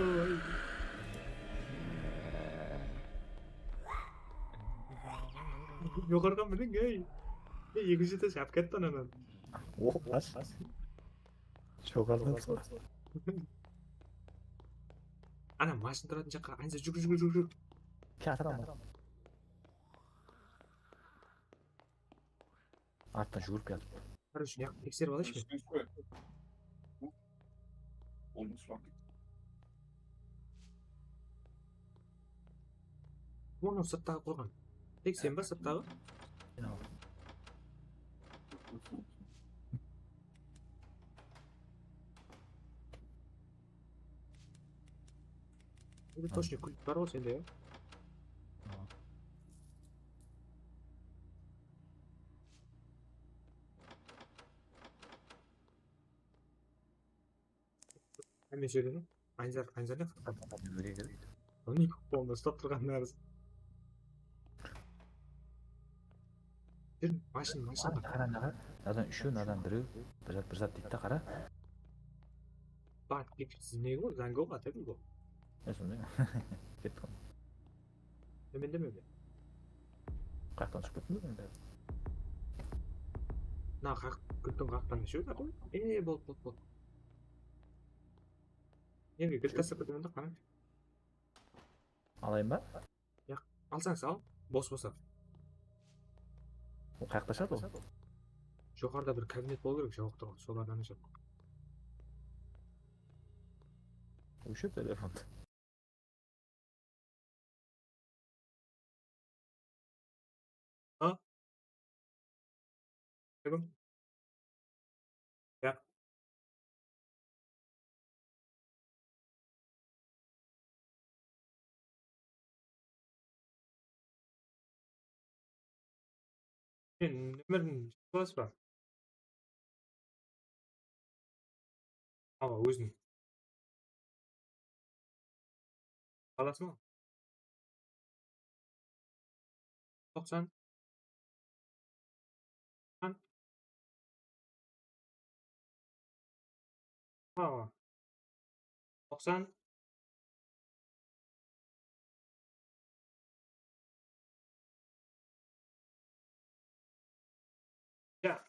Joqarıǵa miniń, ey! Ey, eki júz jetpis alıp ketti ananan. Oh, bas. Joqarıdan. Ana, mashina turatın jaqqa, Anzar, júgir, júgir, júgir, júgir. Kiyatır ama. Arttan júgirip kiyatır. Короче, mıyaqtı tekserip alayınshı. Onı sırttaǵı qurǵan. Tek sen ba sırttaǵı? Sen al. Endi точно kúlik bar ǵoy sende, ya? Hámme jerden Anzar, Anzar ne qıtqan? Bizge kerek. Onı qolında uslap turǵan narız. Júr, mashina, mashina. Qara, naǵa. Nadan úshew, nadan birew. Bir zat, bir zat deydi da, qara. Bak, siz ne ǵo, zango atedi ǵo. Ne sonday? Ketip qaldı. Hemen deme be. Qayaqtan túsip kettim endi. Na, qaq, gúldiń qaqtan neshew taqıw? E, boldı, boldı, boldı. Nerge gúl taslap ketip endi, qara. Alayın ba? Yaq, alsań sal, bos bosa. Ol qayaqta ashadı ol? Joqarıda bir kabinet bolıw kerek, jawıqtırǵan, solardan ashadı. Óshir telefondı. Ha? Kim? Ya. Sen nomerin jazıp alasız ba? Awa, ózin. Alasız ba? Toqsan. Awa. Toqsan. Ya.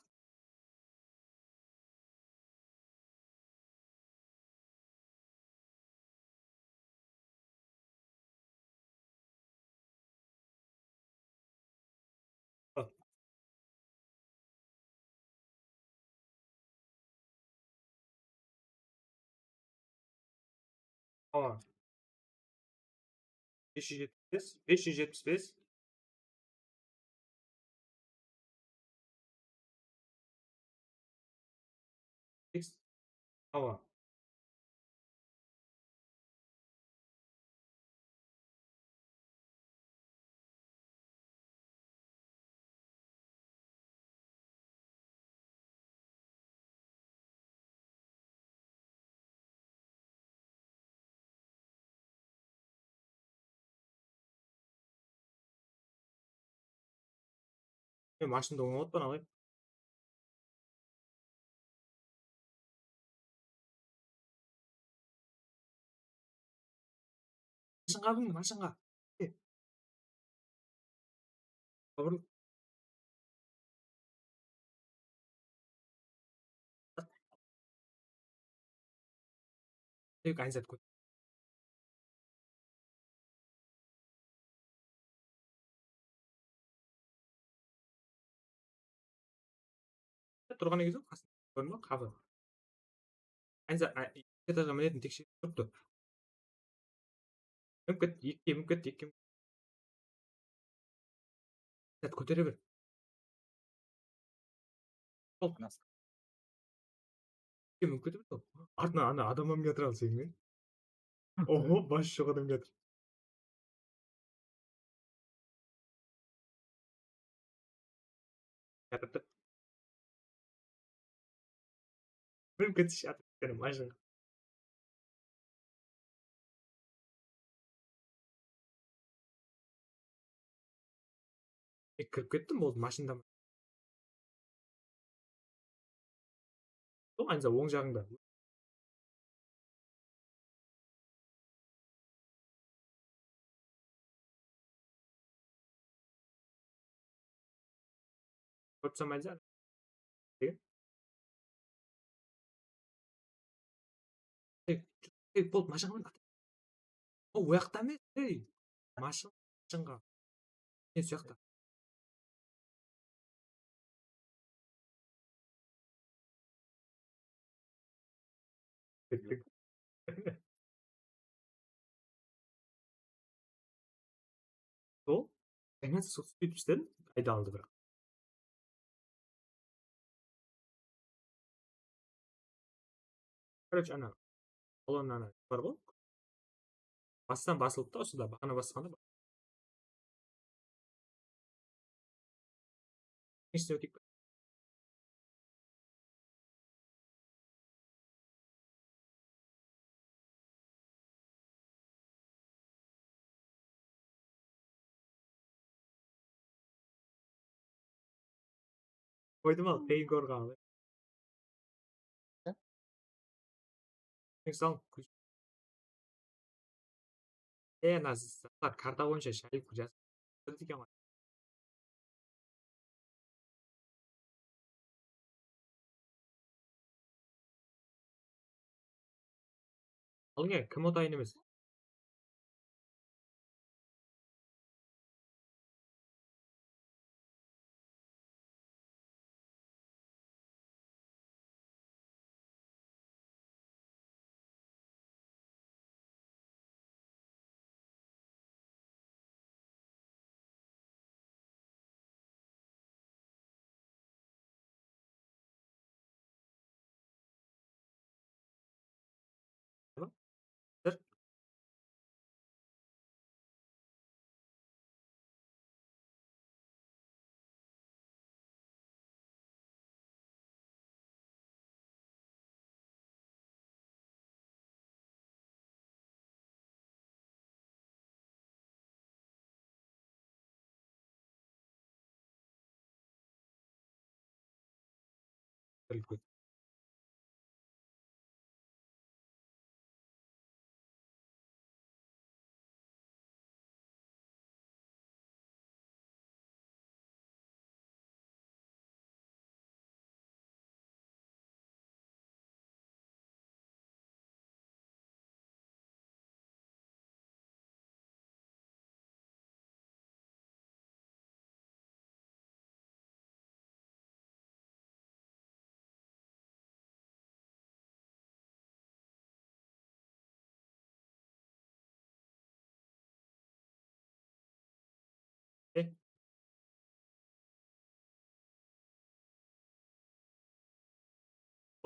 Awa. Bes júz jetpis bes, bes júz jetpis bes. X. Awa. Men mashinamdı ońlap atpan, aǵay. Mashinǵa miniń, mashinǵa. E. Sabırlı. Tek aynı zat kót. Turǵan eken, qasında kórindi, qabı. Aynı zat, a, etaja minetin teksherip turıptı. Minip ketti, ekige minip ketti, ekige minip ketti. Zat kótere ber. Sol. Ekige minip ketti. Artınan ana adam minip atır al seniń. Oho, bas joq adam kiyatır. Kiyatırdı. Minip ketish atır, mashina. E, kirip kettim, boldı, mashinadan. Sol, aynı oń jaǵıńda. Kórip tursań ba, Aldiyar? Degen. Ey, ey, bol, mashinaǵa min. O, o jaqta emes, ey. Mashın, mashınǵa. Men so jaqta. Sol, aynan sol sóytip istedim, qayda aldı, biraq. Короче, ana, kolonnanı bar ǵoy. Bastan basılıp ta, usıda baǵana basqanda. Neshine óteyik pe? Qoydım al, peyin korǵan. Sal. E, mına zatlar karta boyınsha shayıp jazıp eken ǵoy. Al ne, kim otayın emes?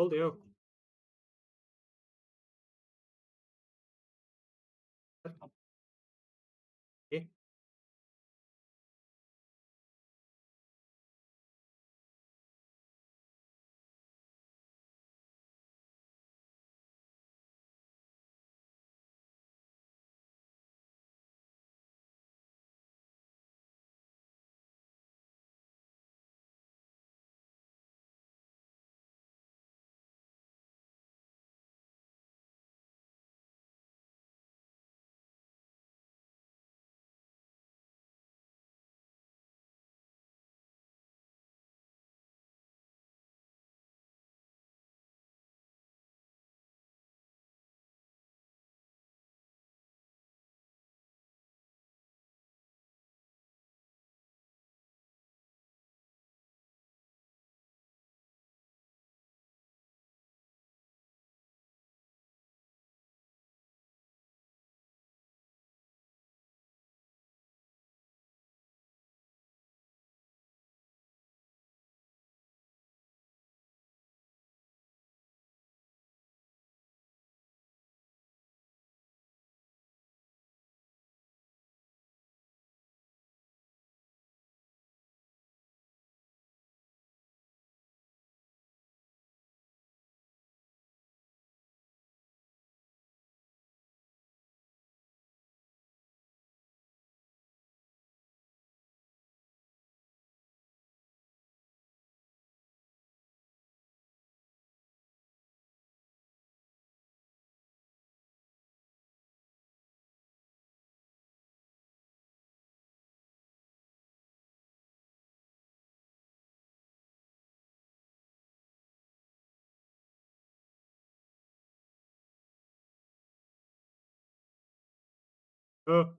Boldı, yoq. E? Hı.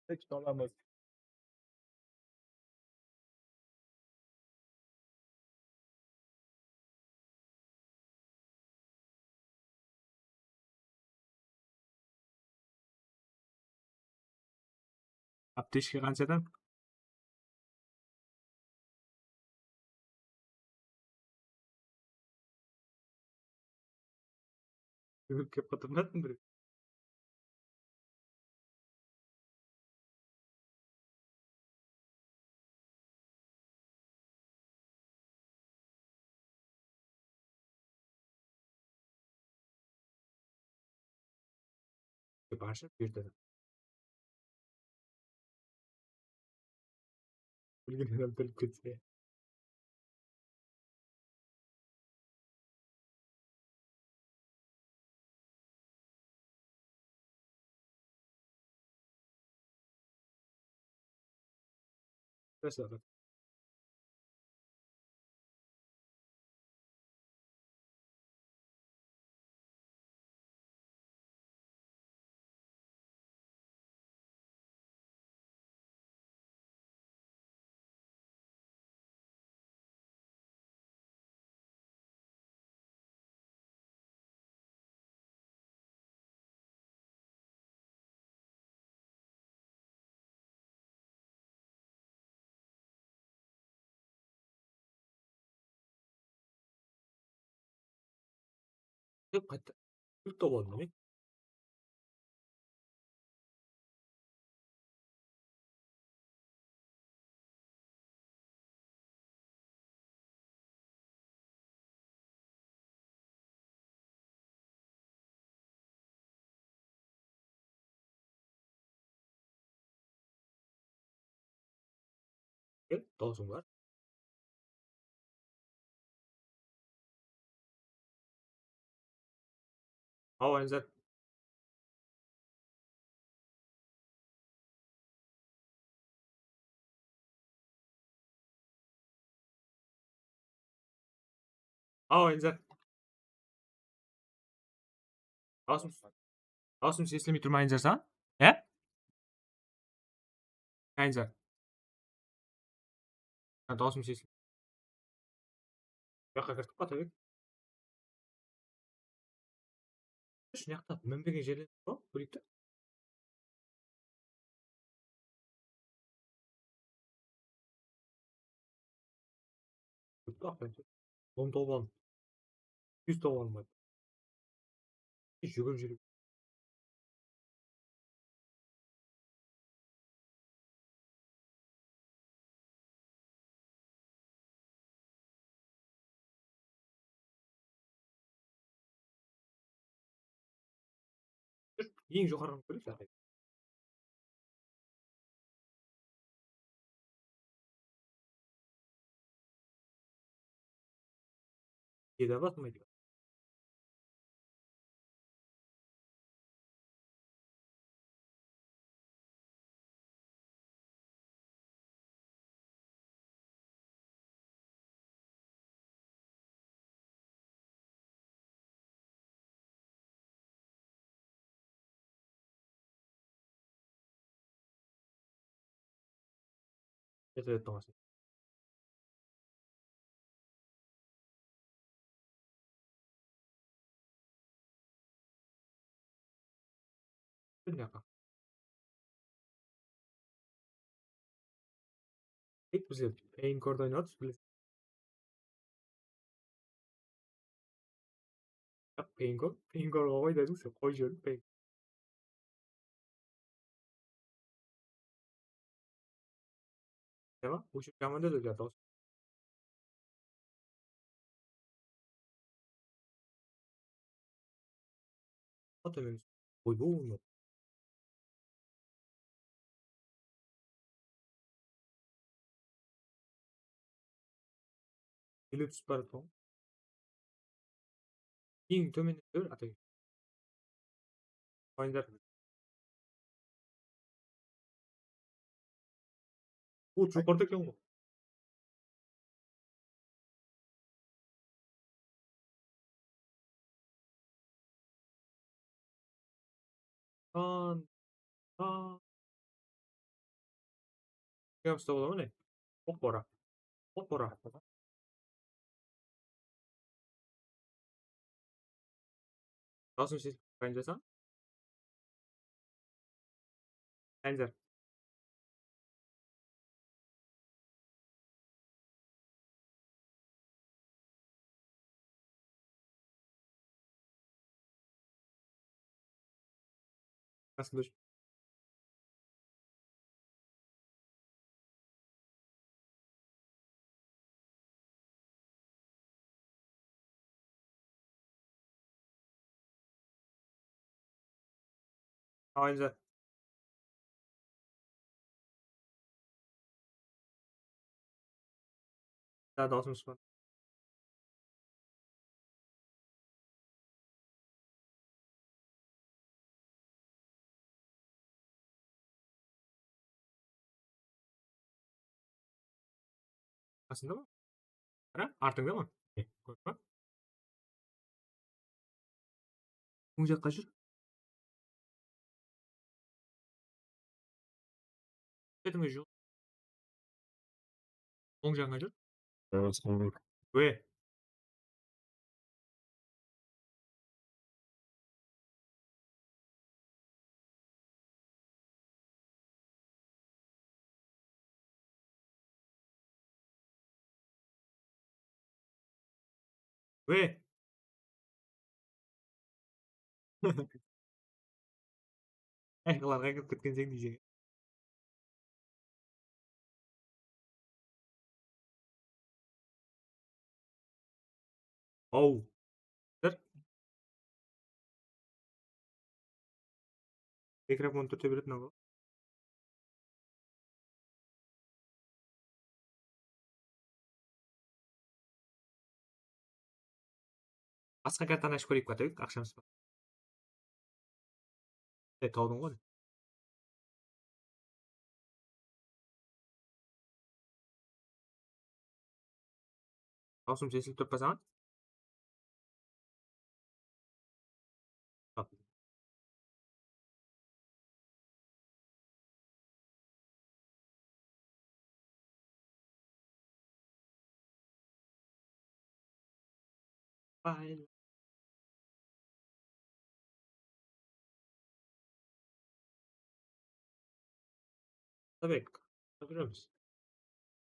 Tek alamız. Aptechka qanshadan? Júgirip kelip qatırmadım bir. Barsha bu jerde. Bilgen adam bilip ketse. Mesela. Dep qayttı. Kúlip tawıp aldım, e. Kel, dawısıń bar. Awa, Enzar. Awa, Enzar. Dawısım, dawısım seslemey turma, Enzar, saǵan? Ya? Enzar. Ha, dawısım seslemey. Bu jaqqa kirip qata bek. Shunaqta minbegen jerler bar, kóreyik te. Kúlip tawıp aldım. On tawıp aldım. Júz tawıp aldım. Júgirip júrip. Eń joqarıǵın kóreyik, aqay. Jedi alasın ba, deydi. Kete berdi, tońası. Tek bizler Pain Core-da oynap atırmız, bilesiz. Pain Core, Pain Core-ǵa qoy dedim, sen qoy jiberdim, Pain. Tamam, bu jaman da dawıs. Ata men. Oy, bu ne? Ele túsip baratırman. Eń tómende tur, ata. Qoyınlar. Bul joqarıda eken ǵoy. Tan, tan. Yapısta bola ma ne? Oq bora. Oq bora. Dawısın ses payınjasań. Enzar. Qasımda. Ayınca. Dawısımız bar. Qasında ma? Qara, artıńda ma? Kórip pa? Oń jaqqa júr. Ketińe júr. Oń jaǵına júr. Wee. Wee. Ayaqlarǵa kirip ketkenseń deydi. Ow. Bir. Mikrofon túrte beredi mınaw. Basqa kartanı ashıp kóreyik, aqshamız bar. E, tawdıń ǵoy. Dawsım sesilip turıp pa saǵan? Fayl. Tabek, júremiz.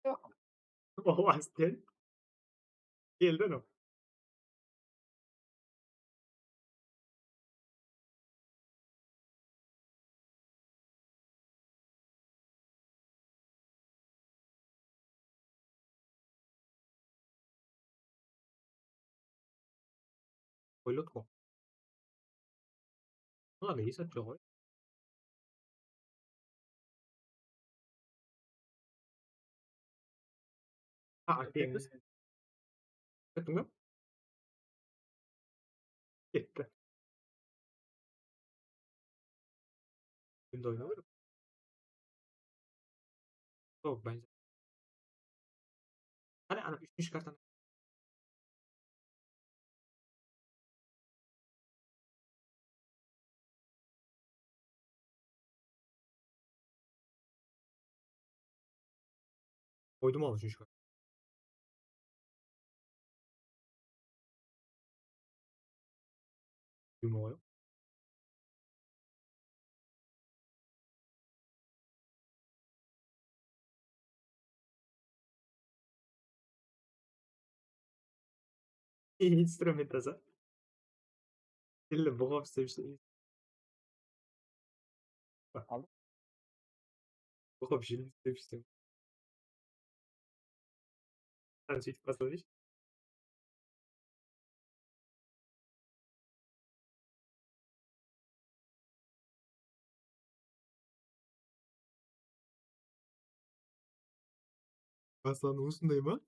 Joq. O, Aslen. Keldi anaw. Qoyladı ǵoy. Mına ne esap joq ǵoy. Ha, ketti. Kettiń be? Ketti. Endi oynaw kerek. Sol, bence. Qáne, ana úshinshi kartanı. Qoydım al úshinshi kartanı. Dúyme qoyıń. Instrument tasa. Tilli buǵıp islep júrseń. Aldım. Buǵıp júrip islep júrseń. Qáne, sóytip basladı. Baslanıwı usınday ma?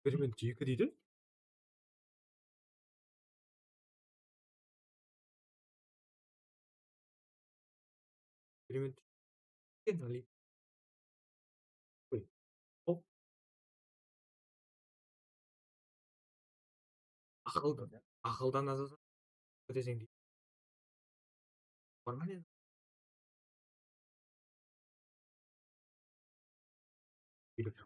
Bir minut eki deydi. Bir minut. Sen alayım. Qoy. Hop. Aqıldan, aqıldan azasın. Óteseń deydi. Bar ma ne? Birge.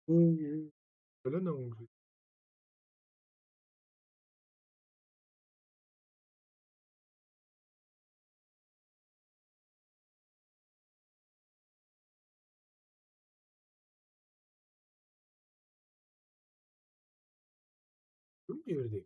Oy, oy. Öyle ne oldu? Kim berdi?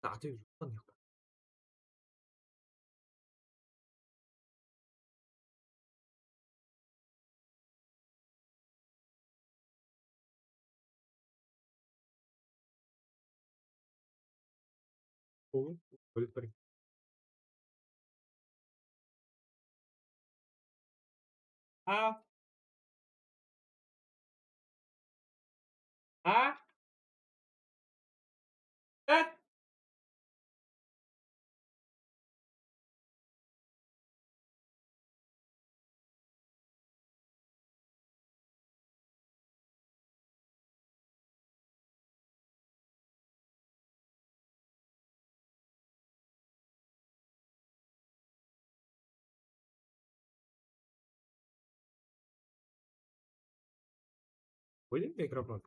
Ata joq pa mıyaqta? Bólip beriń. A. A. Tet. Qoyayın mikrofon.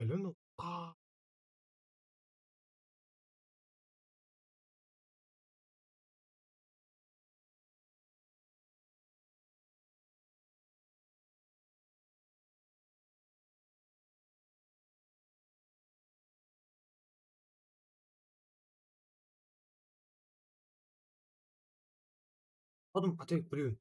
Bilmem. Aa. Adım Atabek, bilmeymen.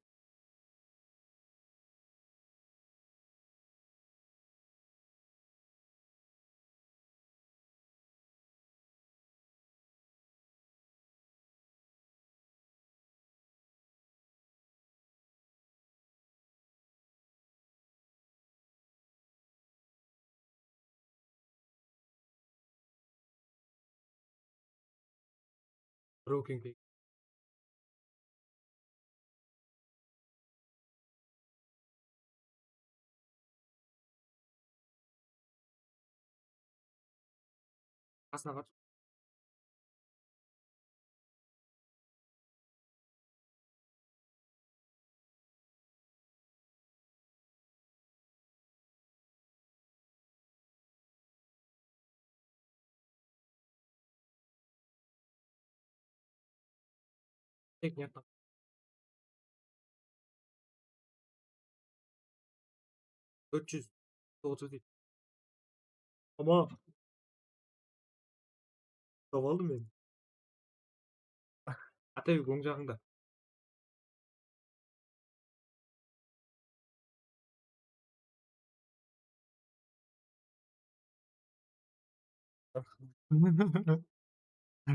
Broken pay. Qasına bar. Tek ne yaptım? Dört yüz otuz. Ama tawıp aldım men. Atabek, oń jaǵıńda.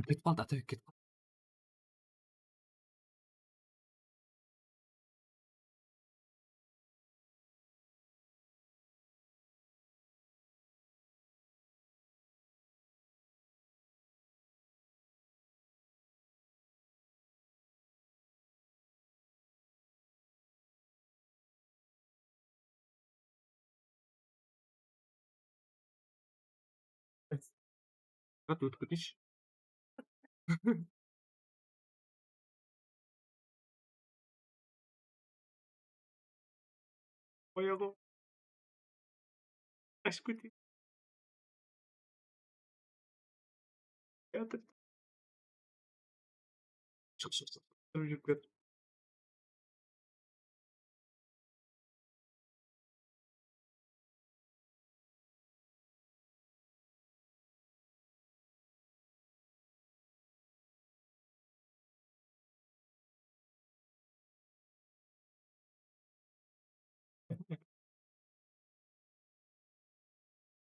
Ketip qaldı, Atabek ketip qaldı. Qat ótip ketish. Qoyadı. Ashıp keteyik. Yatır. Shıq, shıq, shıq. Túrip júrip ket.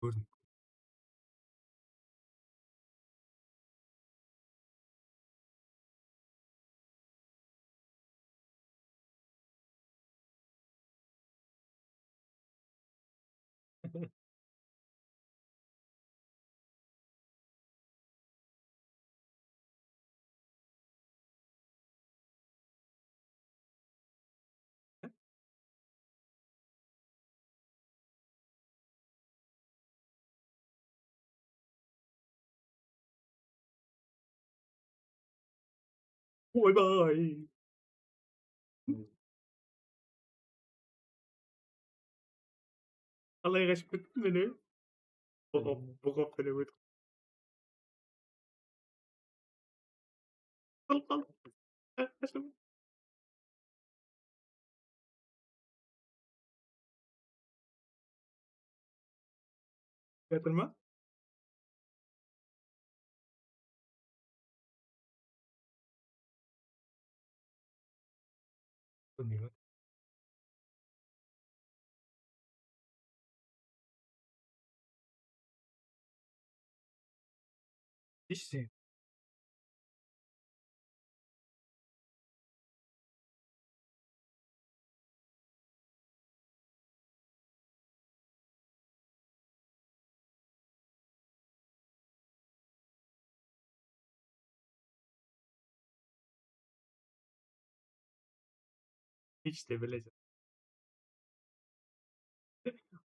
Kórdim. Oybay. Qalay qashıp kettim men, ey? Buqıp, buqıp, mine, ótip. Qasım. Yatır ma? Bilmeymen. Hiç şey. Hiç de bileceğim.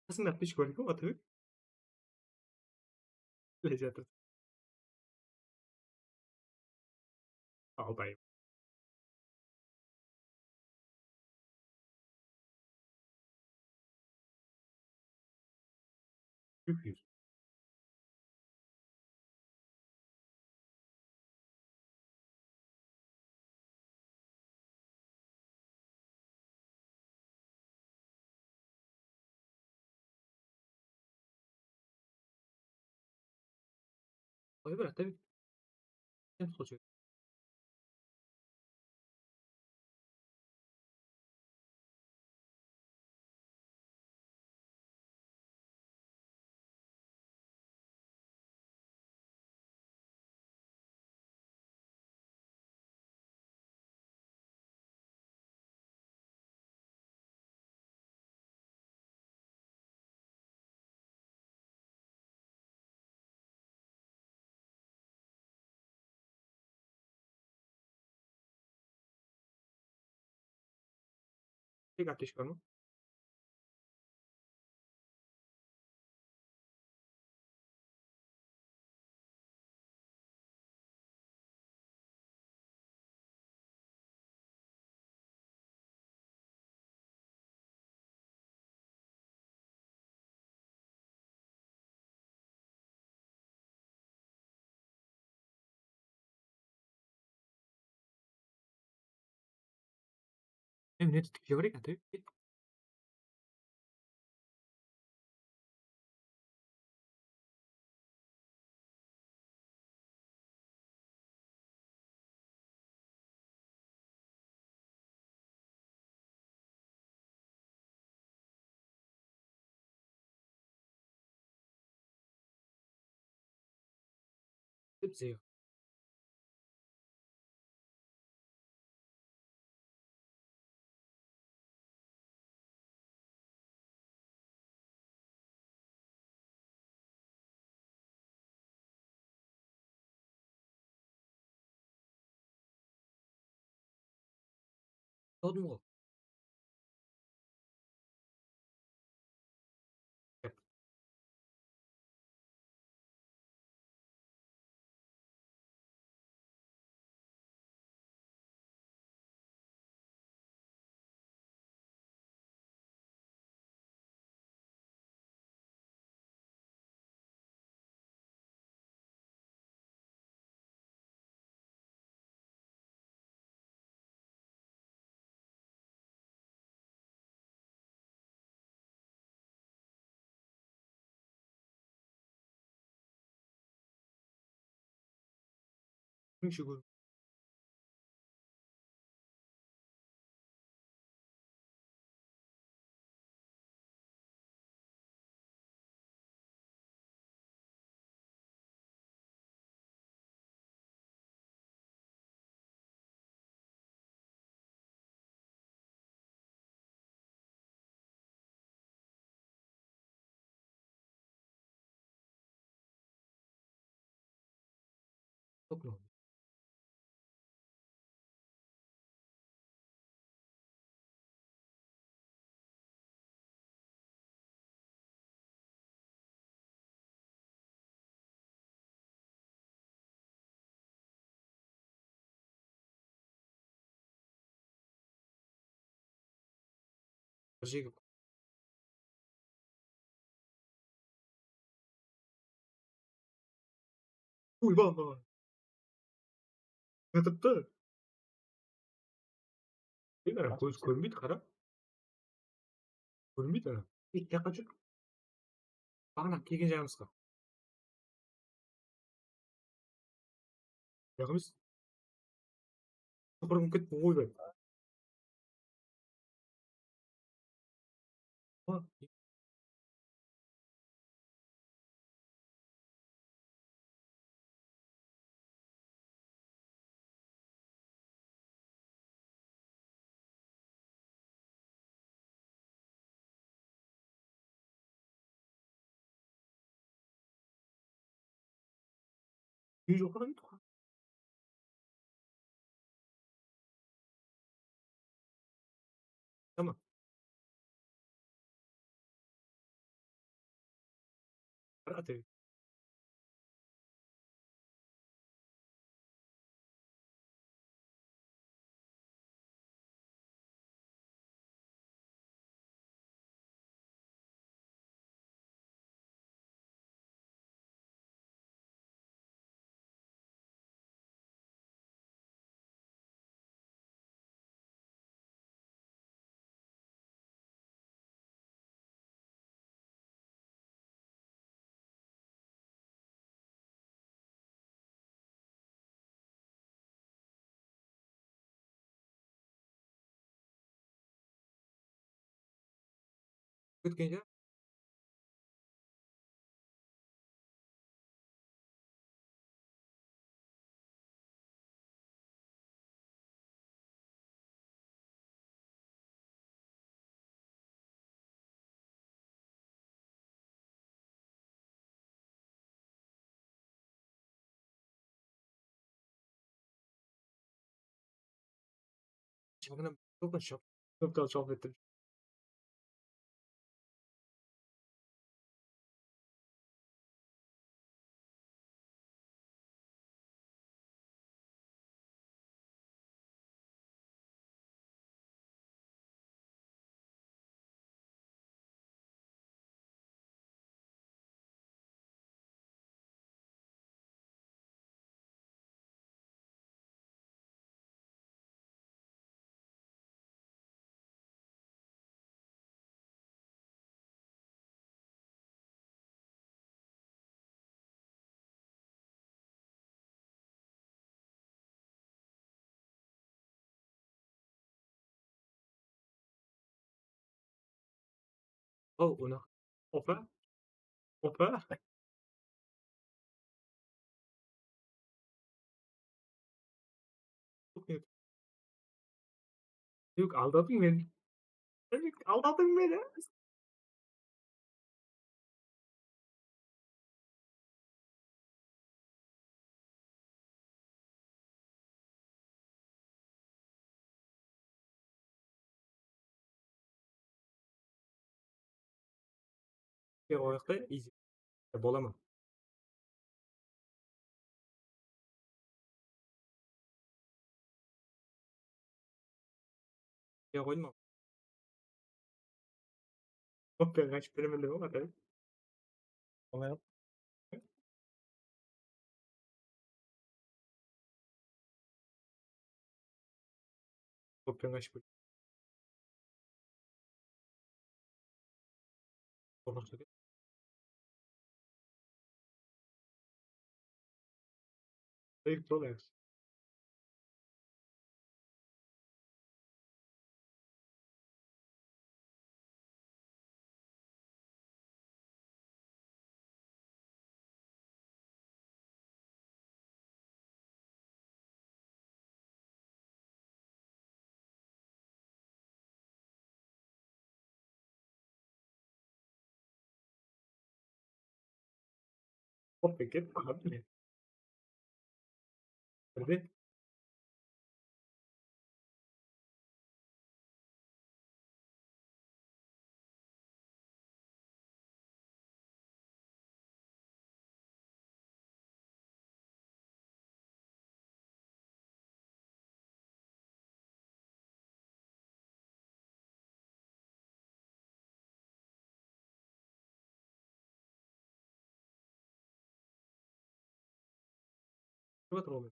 Qasıńda pish kórdi, Atabek? Bileceğim. Aldayım. Úh, úh. Qoya ber, Atabek. Sen sol jigit. Tek ateş bar ma? Em, ne tutıp jiberiń, Atabek? Dep zeyir. Tawdım ǵoy. Kimshi kórip. Token. Bir jegi. Uy, ba, ba, ba. Yatırıptı. Ey, ana, kóz kórmeydi, qara. Kórmeydi, ana. Ey, bu jaqqa júr. Baǵana kelgen jaǵımızǵa. Yaq emes. Soqırıp kettim, oybay. Júz oqıran edi ǵoy. Tamam. Qara, ata. Kútken ja. Shıǵınım, kópinshi, kópten sohbet ettim. Oh, unaqa. Opa. Opa. Yok, aldadıń meni. Aldadıń meni. Qoyıqtı, izi. Bola ma? Ya qoyma. Kopya qashıp beremen dep atır. Olay. Kopya qashıp. Qoqırshı. Ey, qolayıq. Hop, eket, abi. Birge. Kútip atır ǵoy.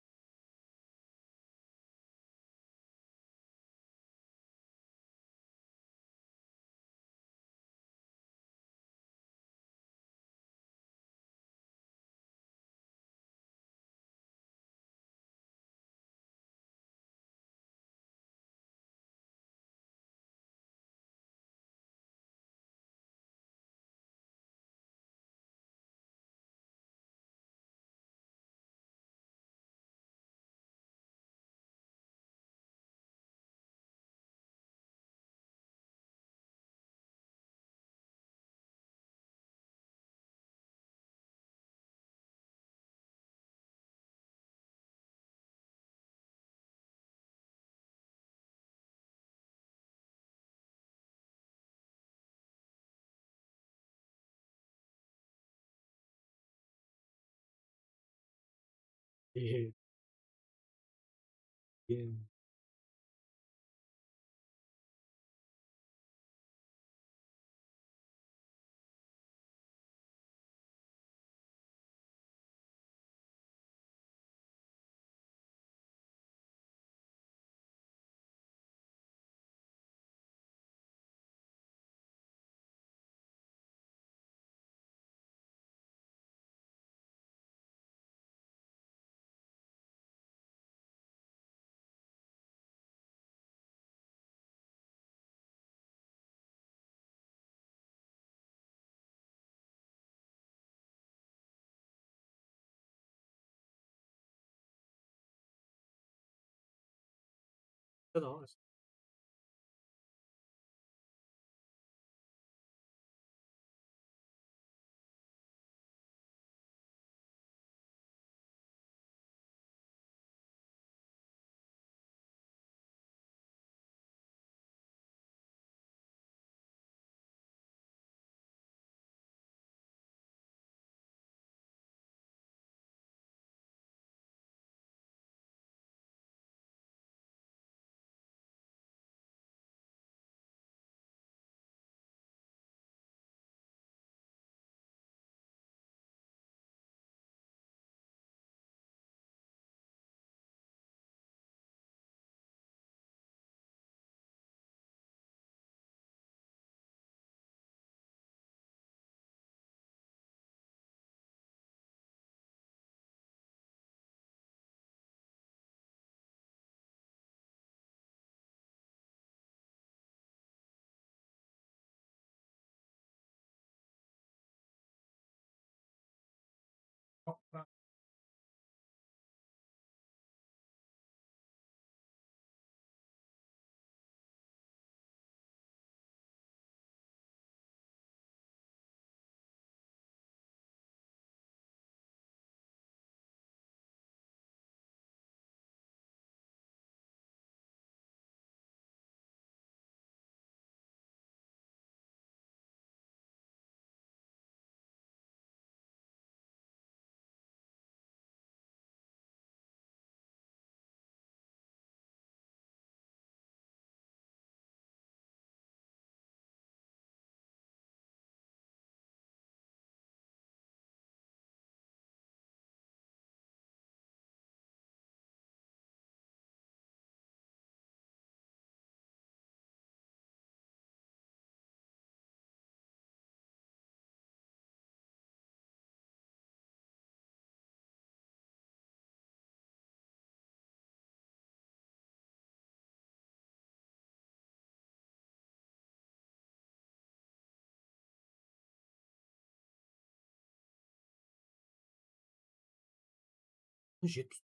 Ehe. Ehe. Jetpis.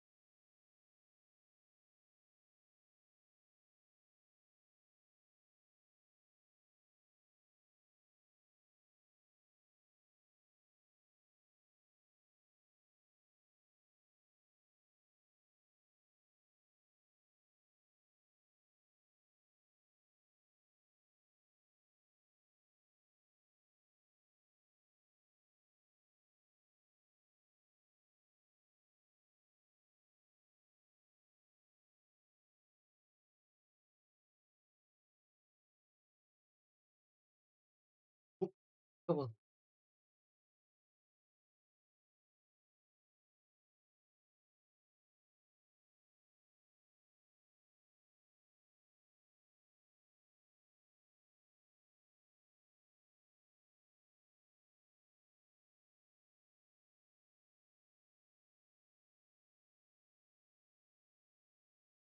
Joq, ol.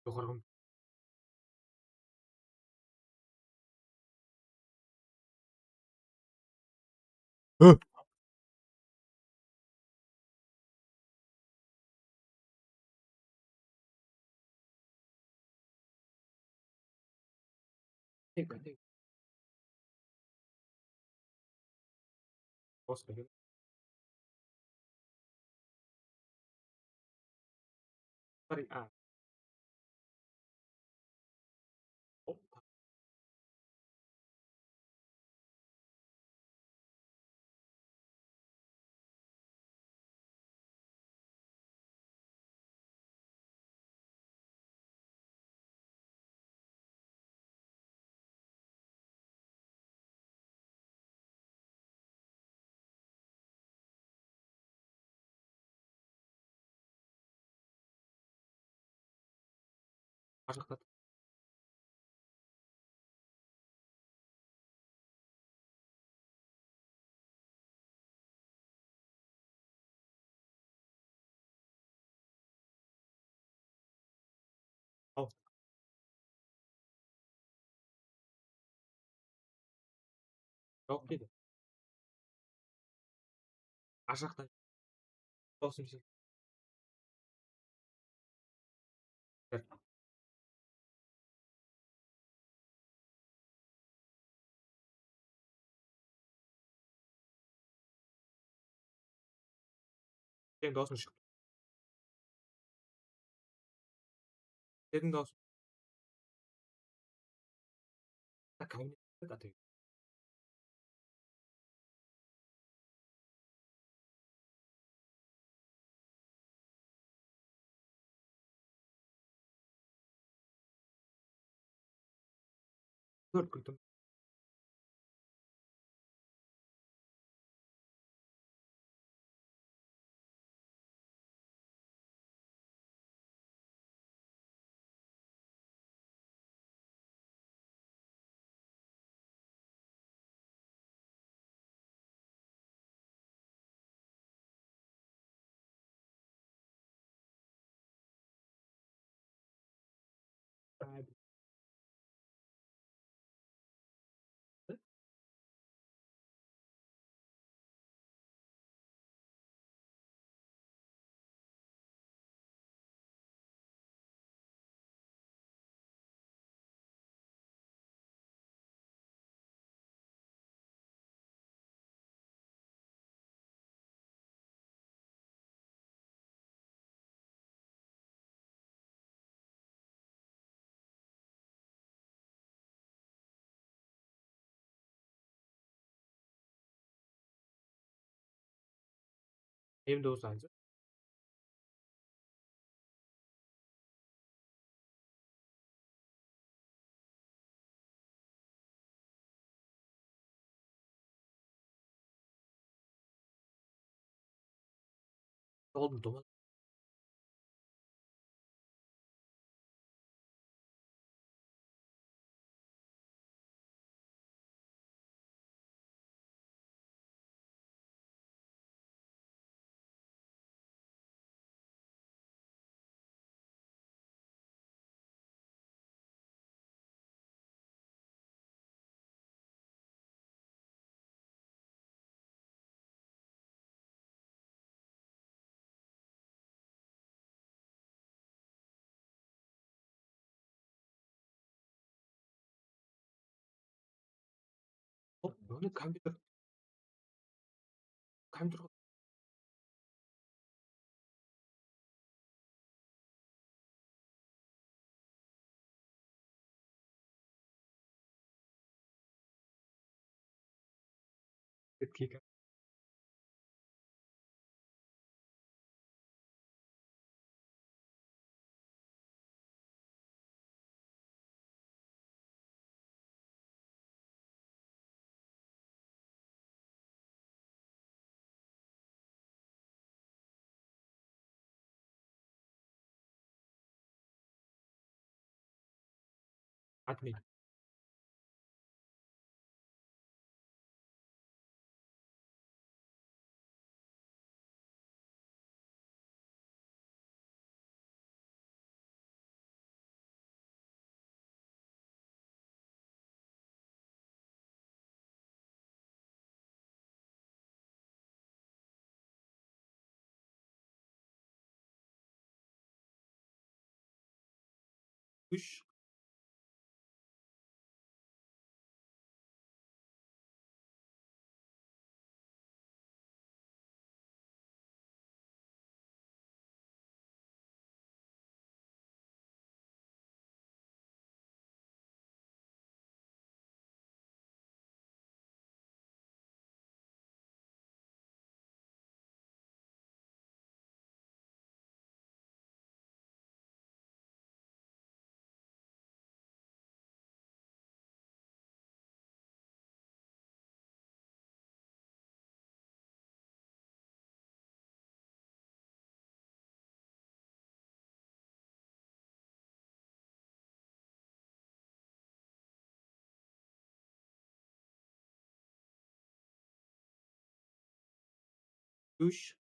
Joqarǵı. Hı! Teka, teka. Bos eken. Sorry, a. Hop. Ar jaqta. Al. Joq deydi. Ar jaqta. Dosım sen. Sen dosım shıqtı. Senin dosım. Kórip turdım. Endi usanca. Oldu, tamam. Hop, bunı kompyuter, kompyuter. Ketken. Admin. Úsh. Úsh.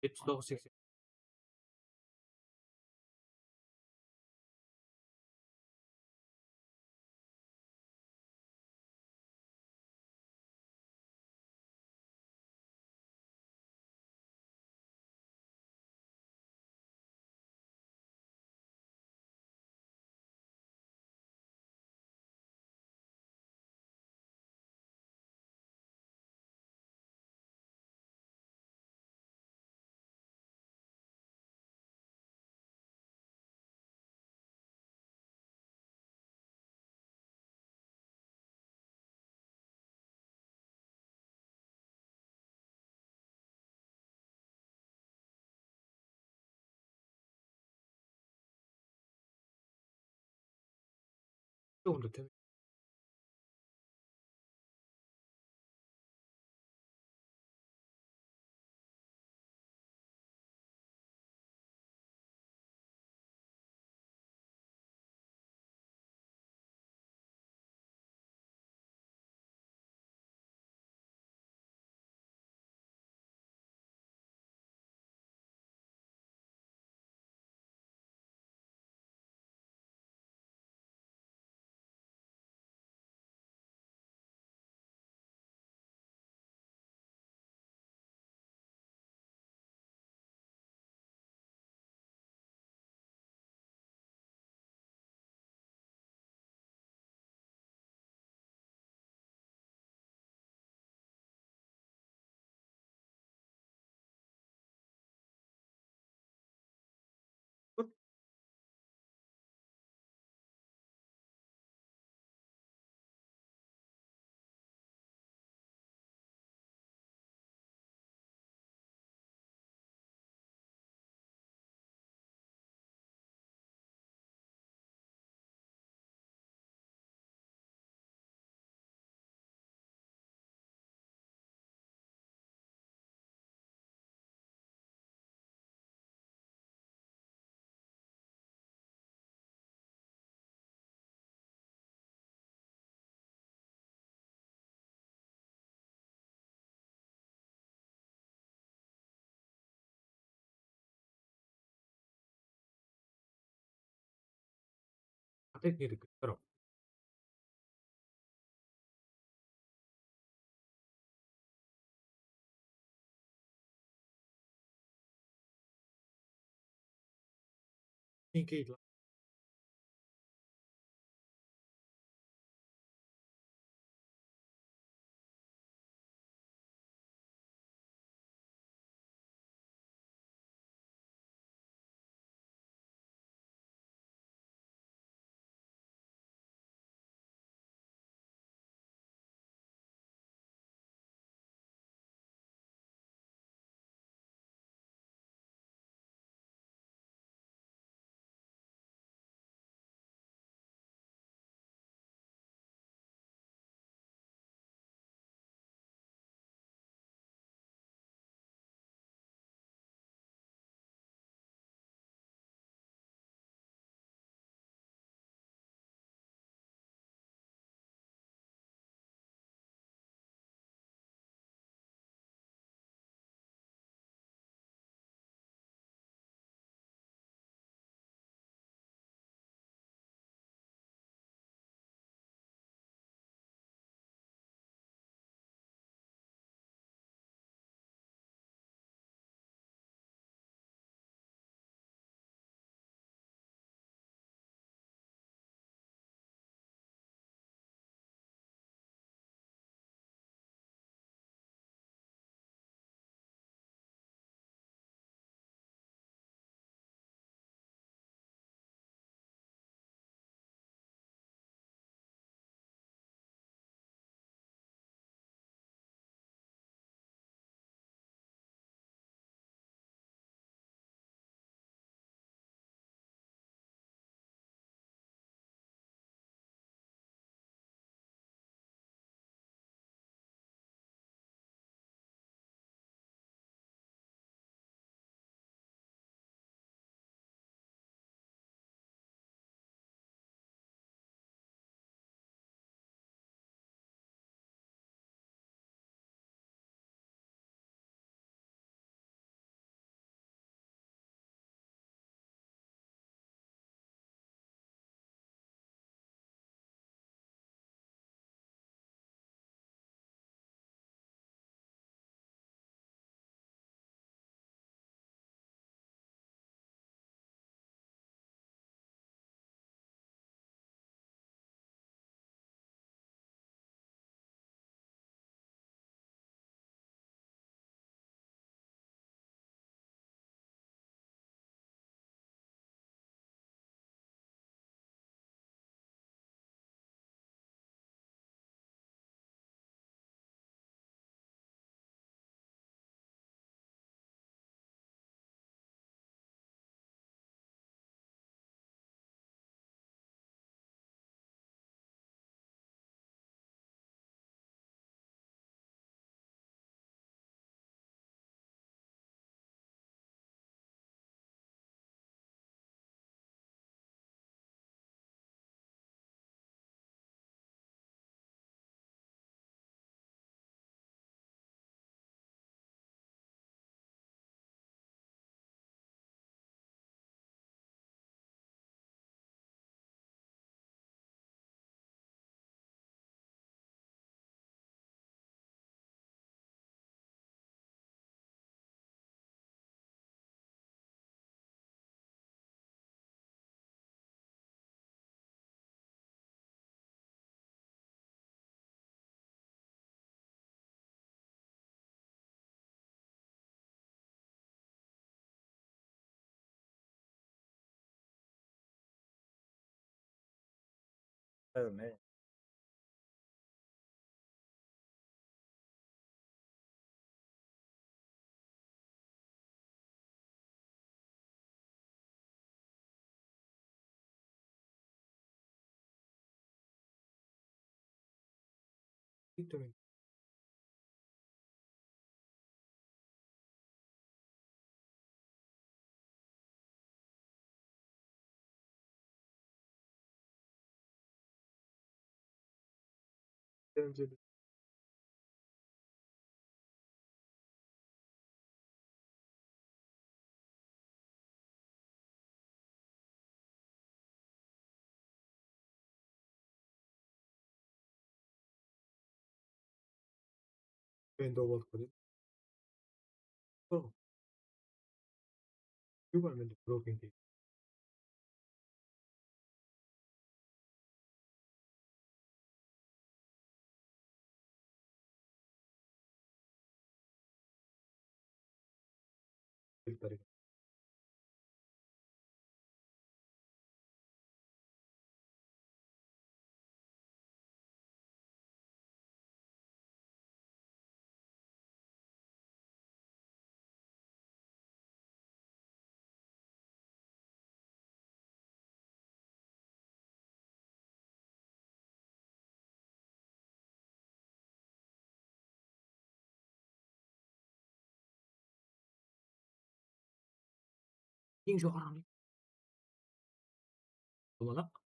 Jetpis toǵız, seksen. Onda tem- Qáte keldik, birov. Keyin keldik. Hámme. Tómen. Endi olıp ketedi. Tur. Yubar mende broken key. Kel, bárek. Eń joqarı. Domalaq.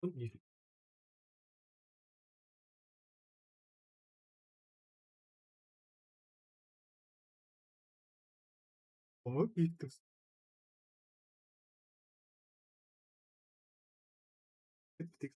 Bul ne? Hop, ettik. Kettik.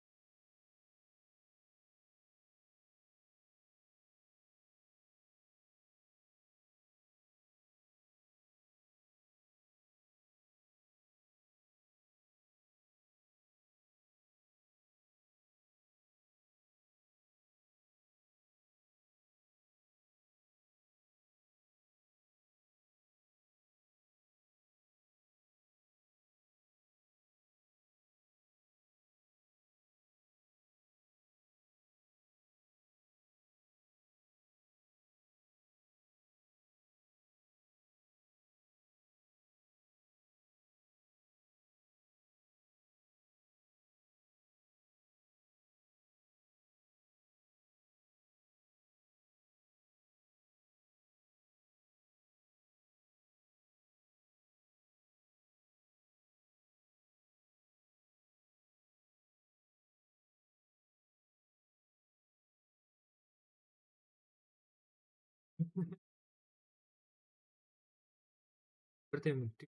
Birden minuttik.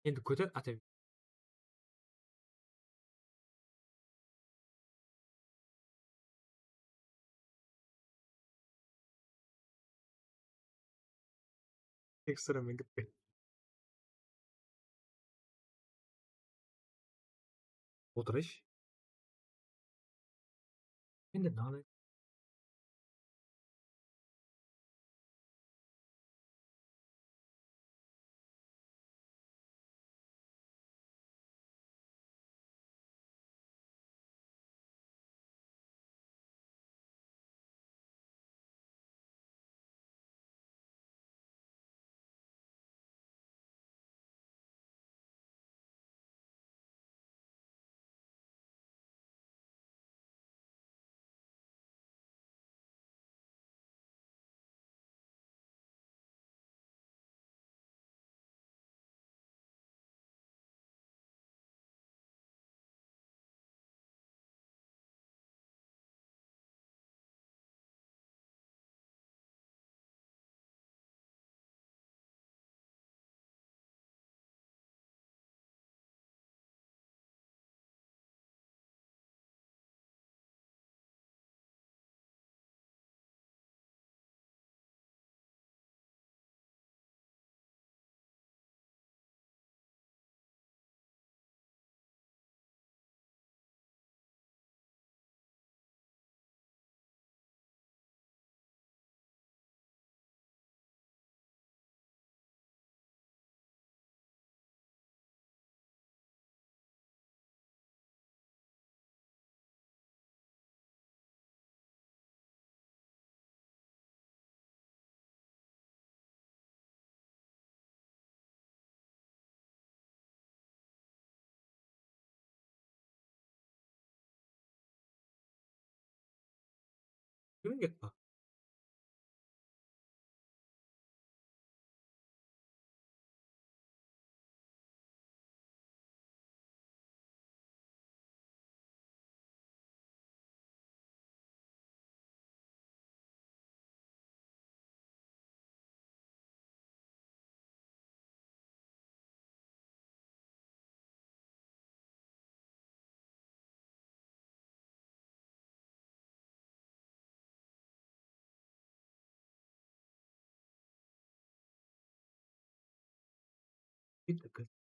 Endi kóter, ata. Tek sıra men gitpey. Otırayshı. Endi mınaday. Kim ketpa? Bitti kız.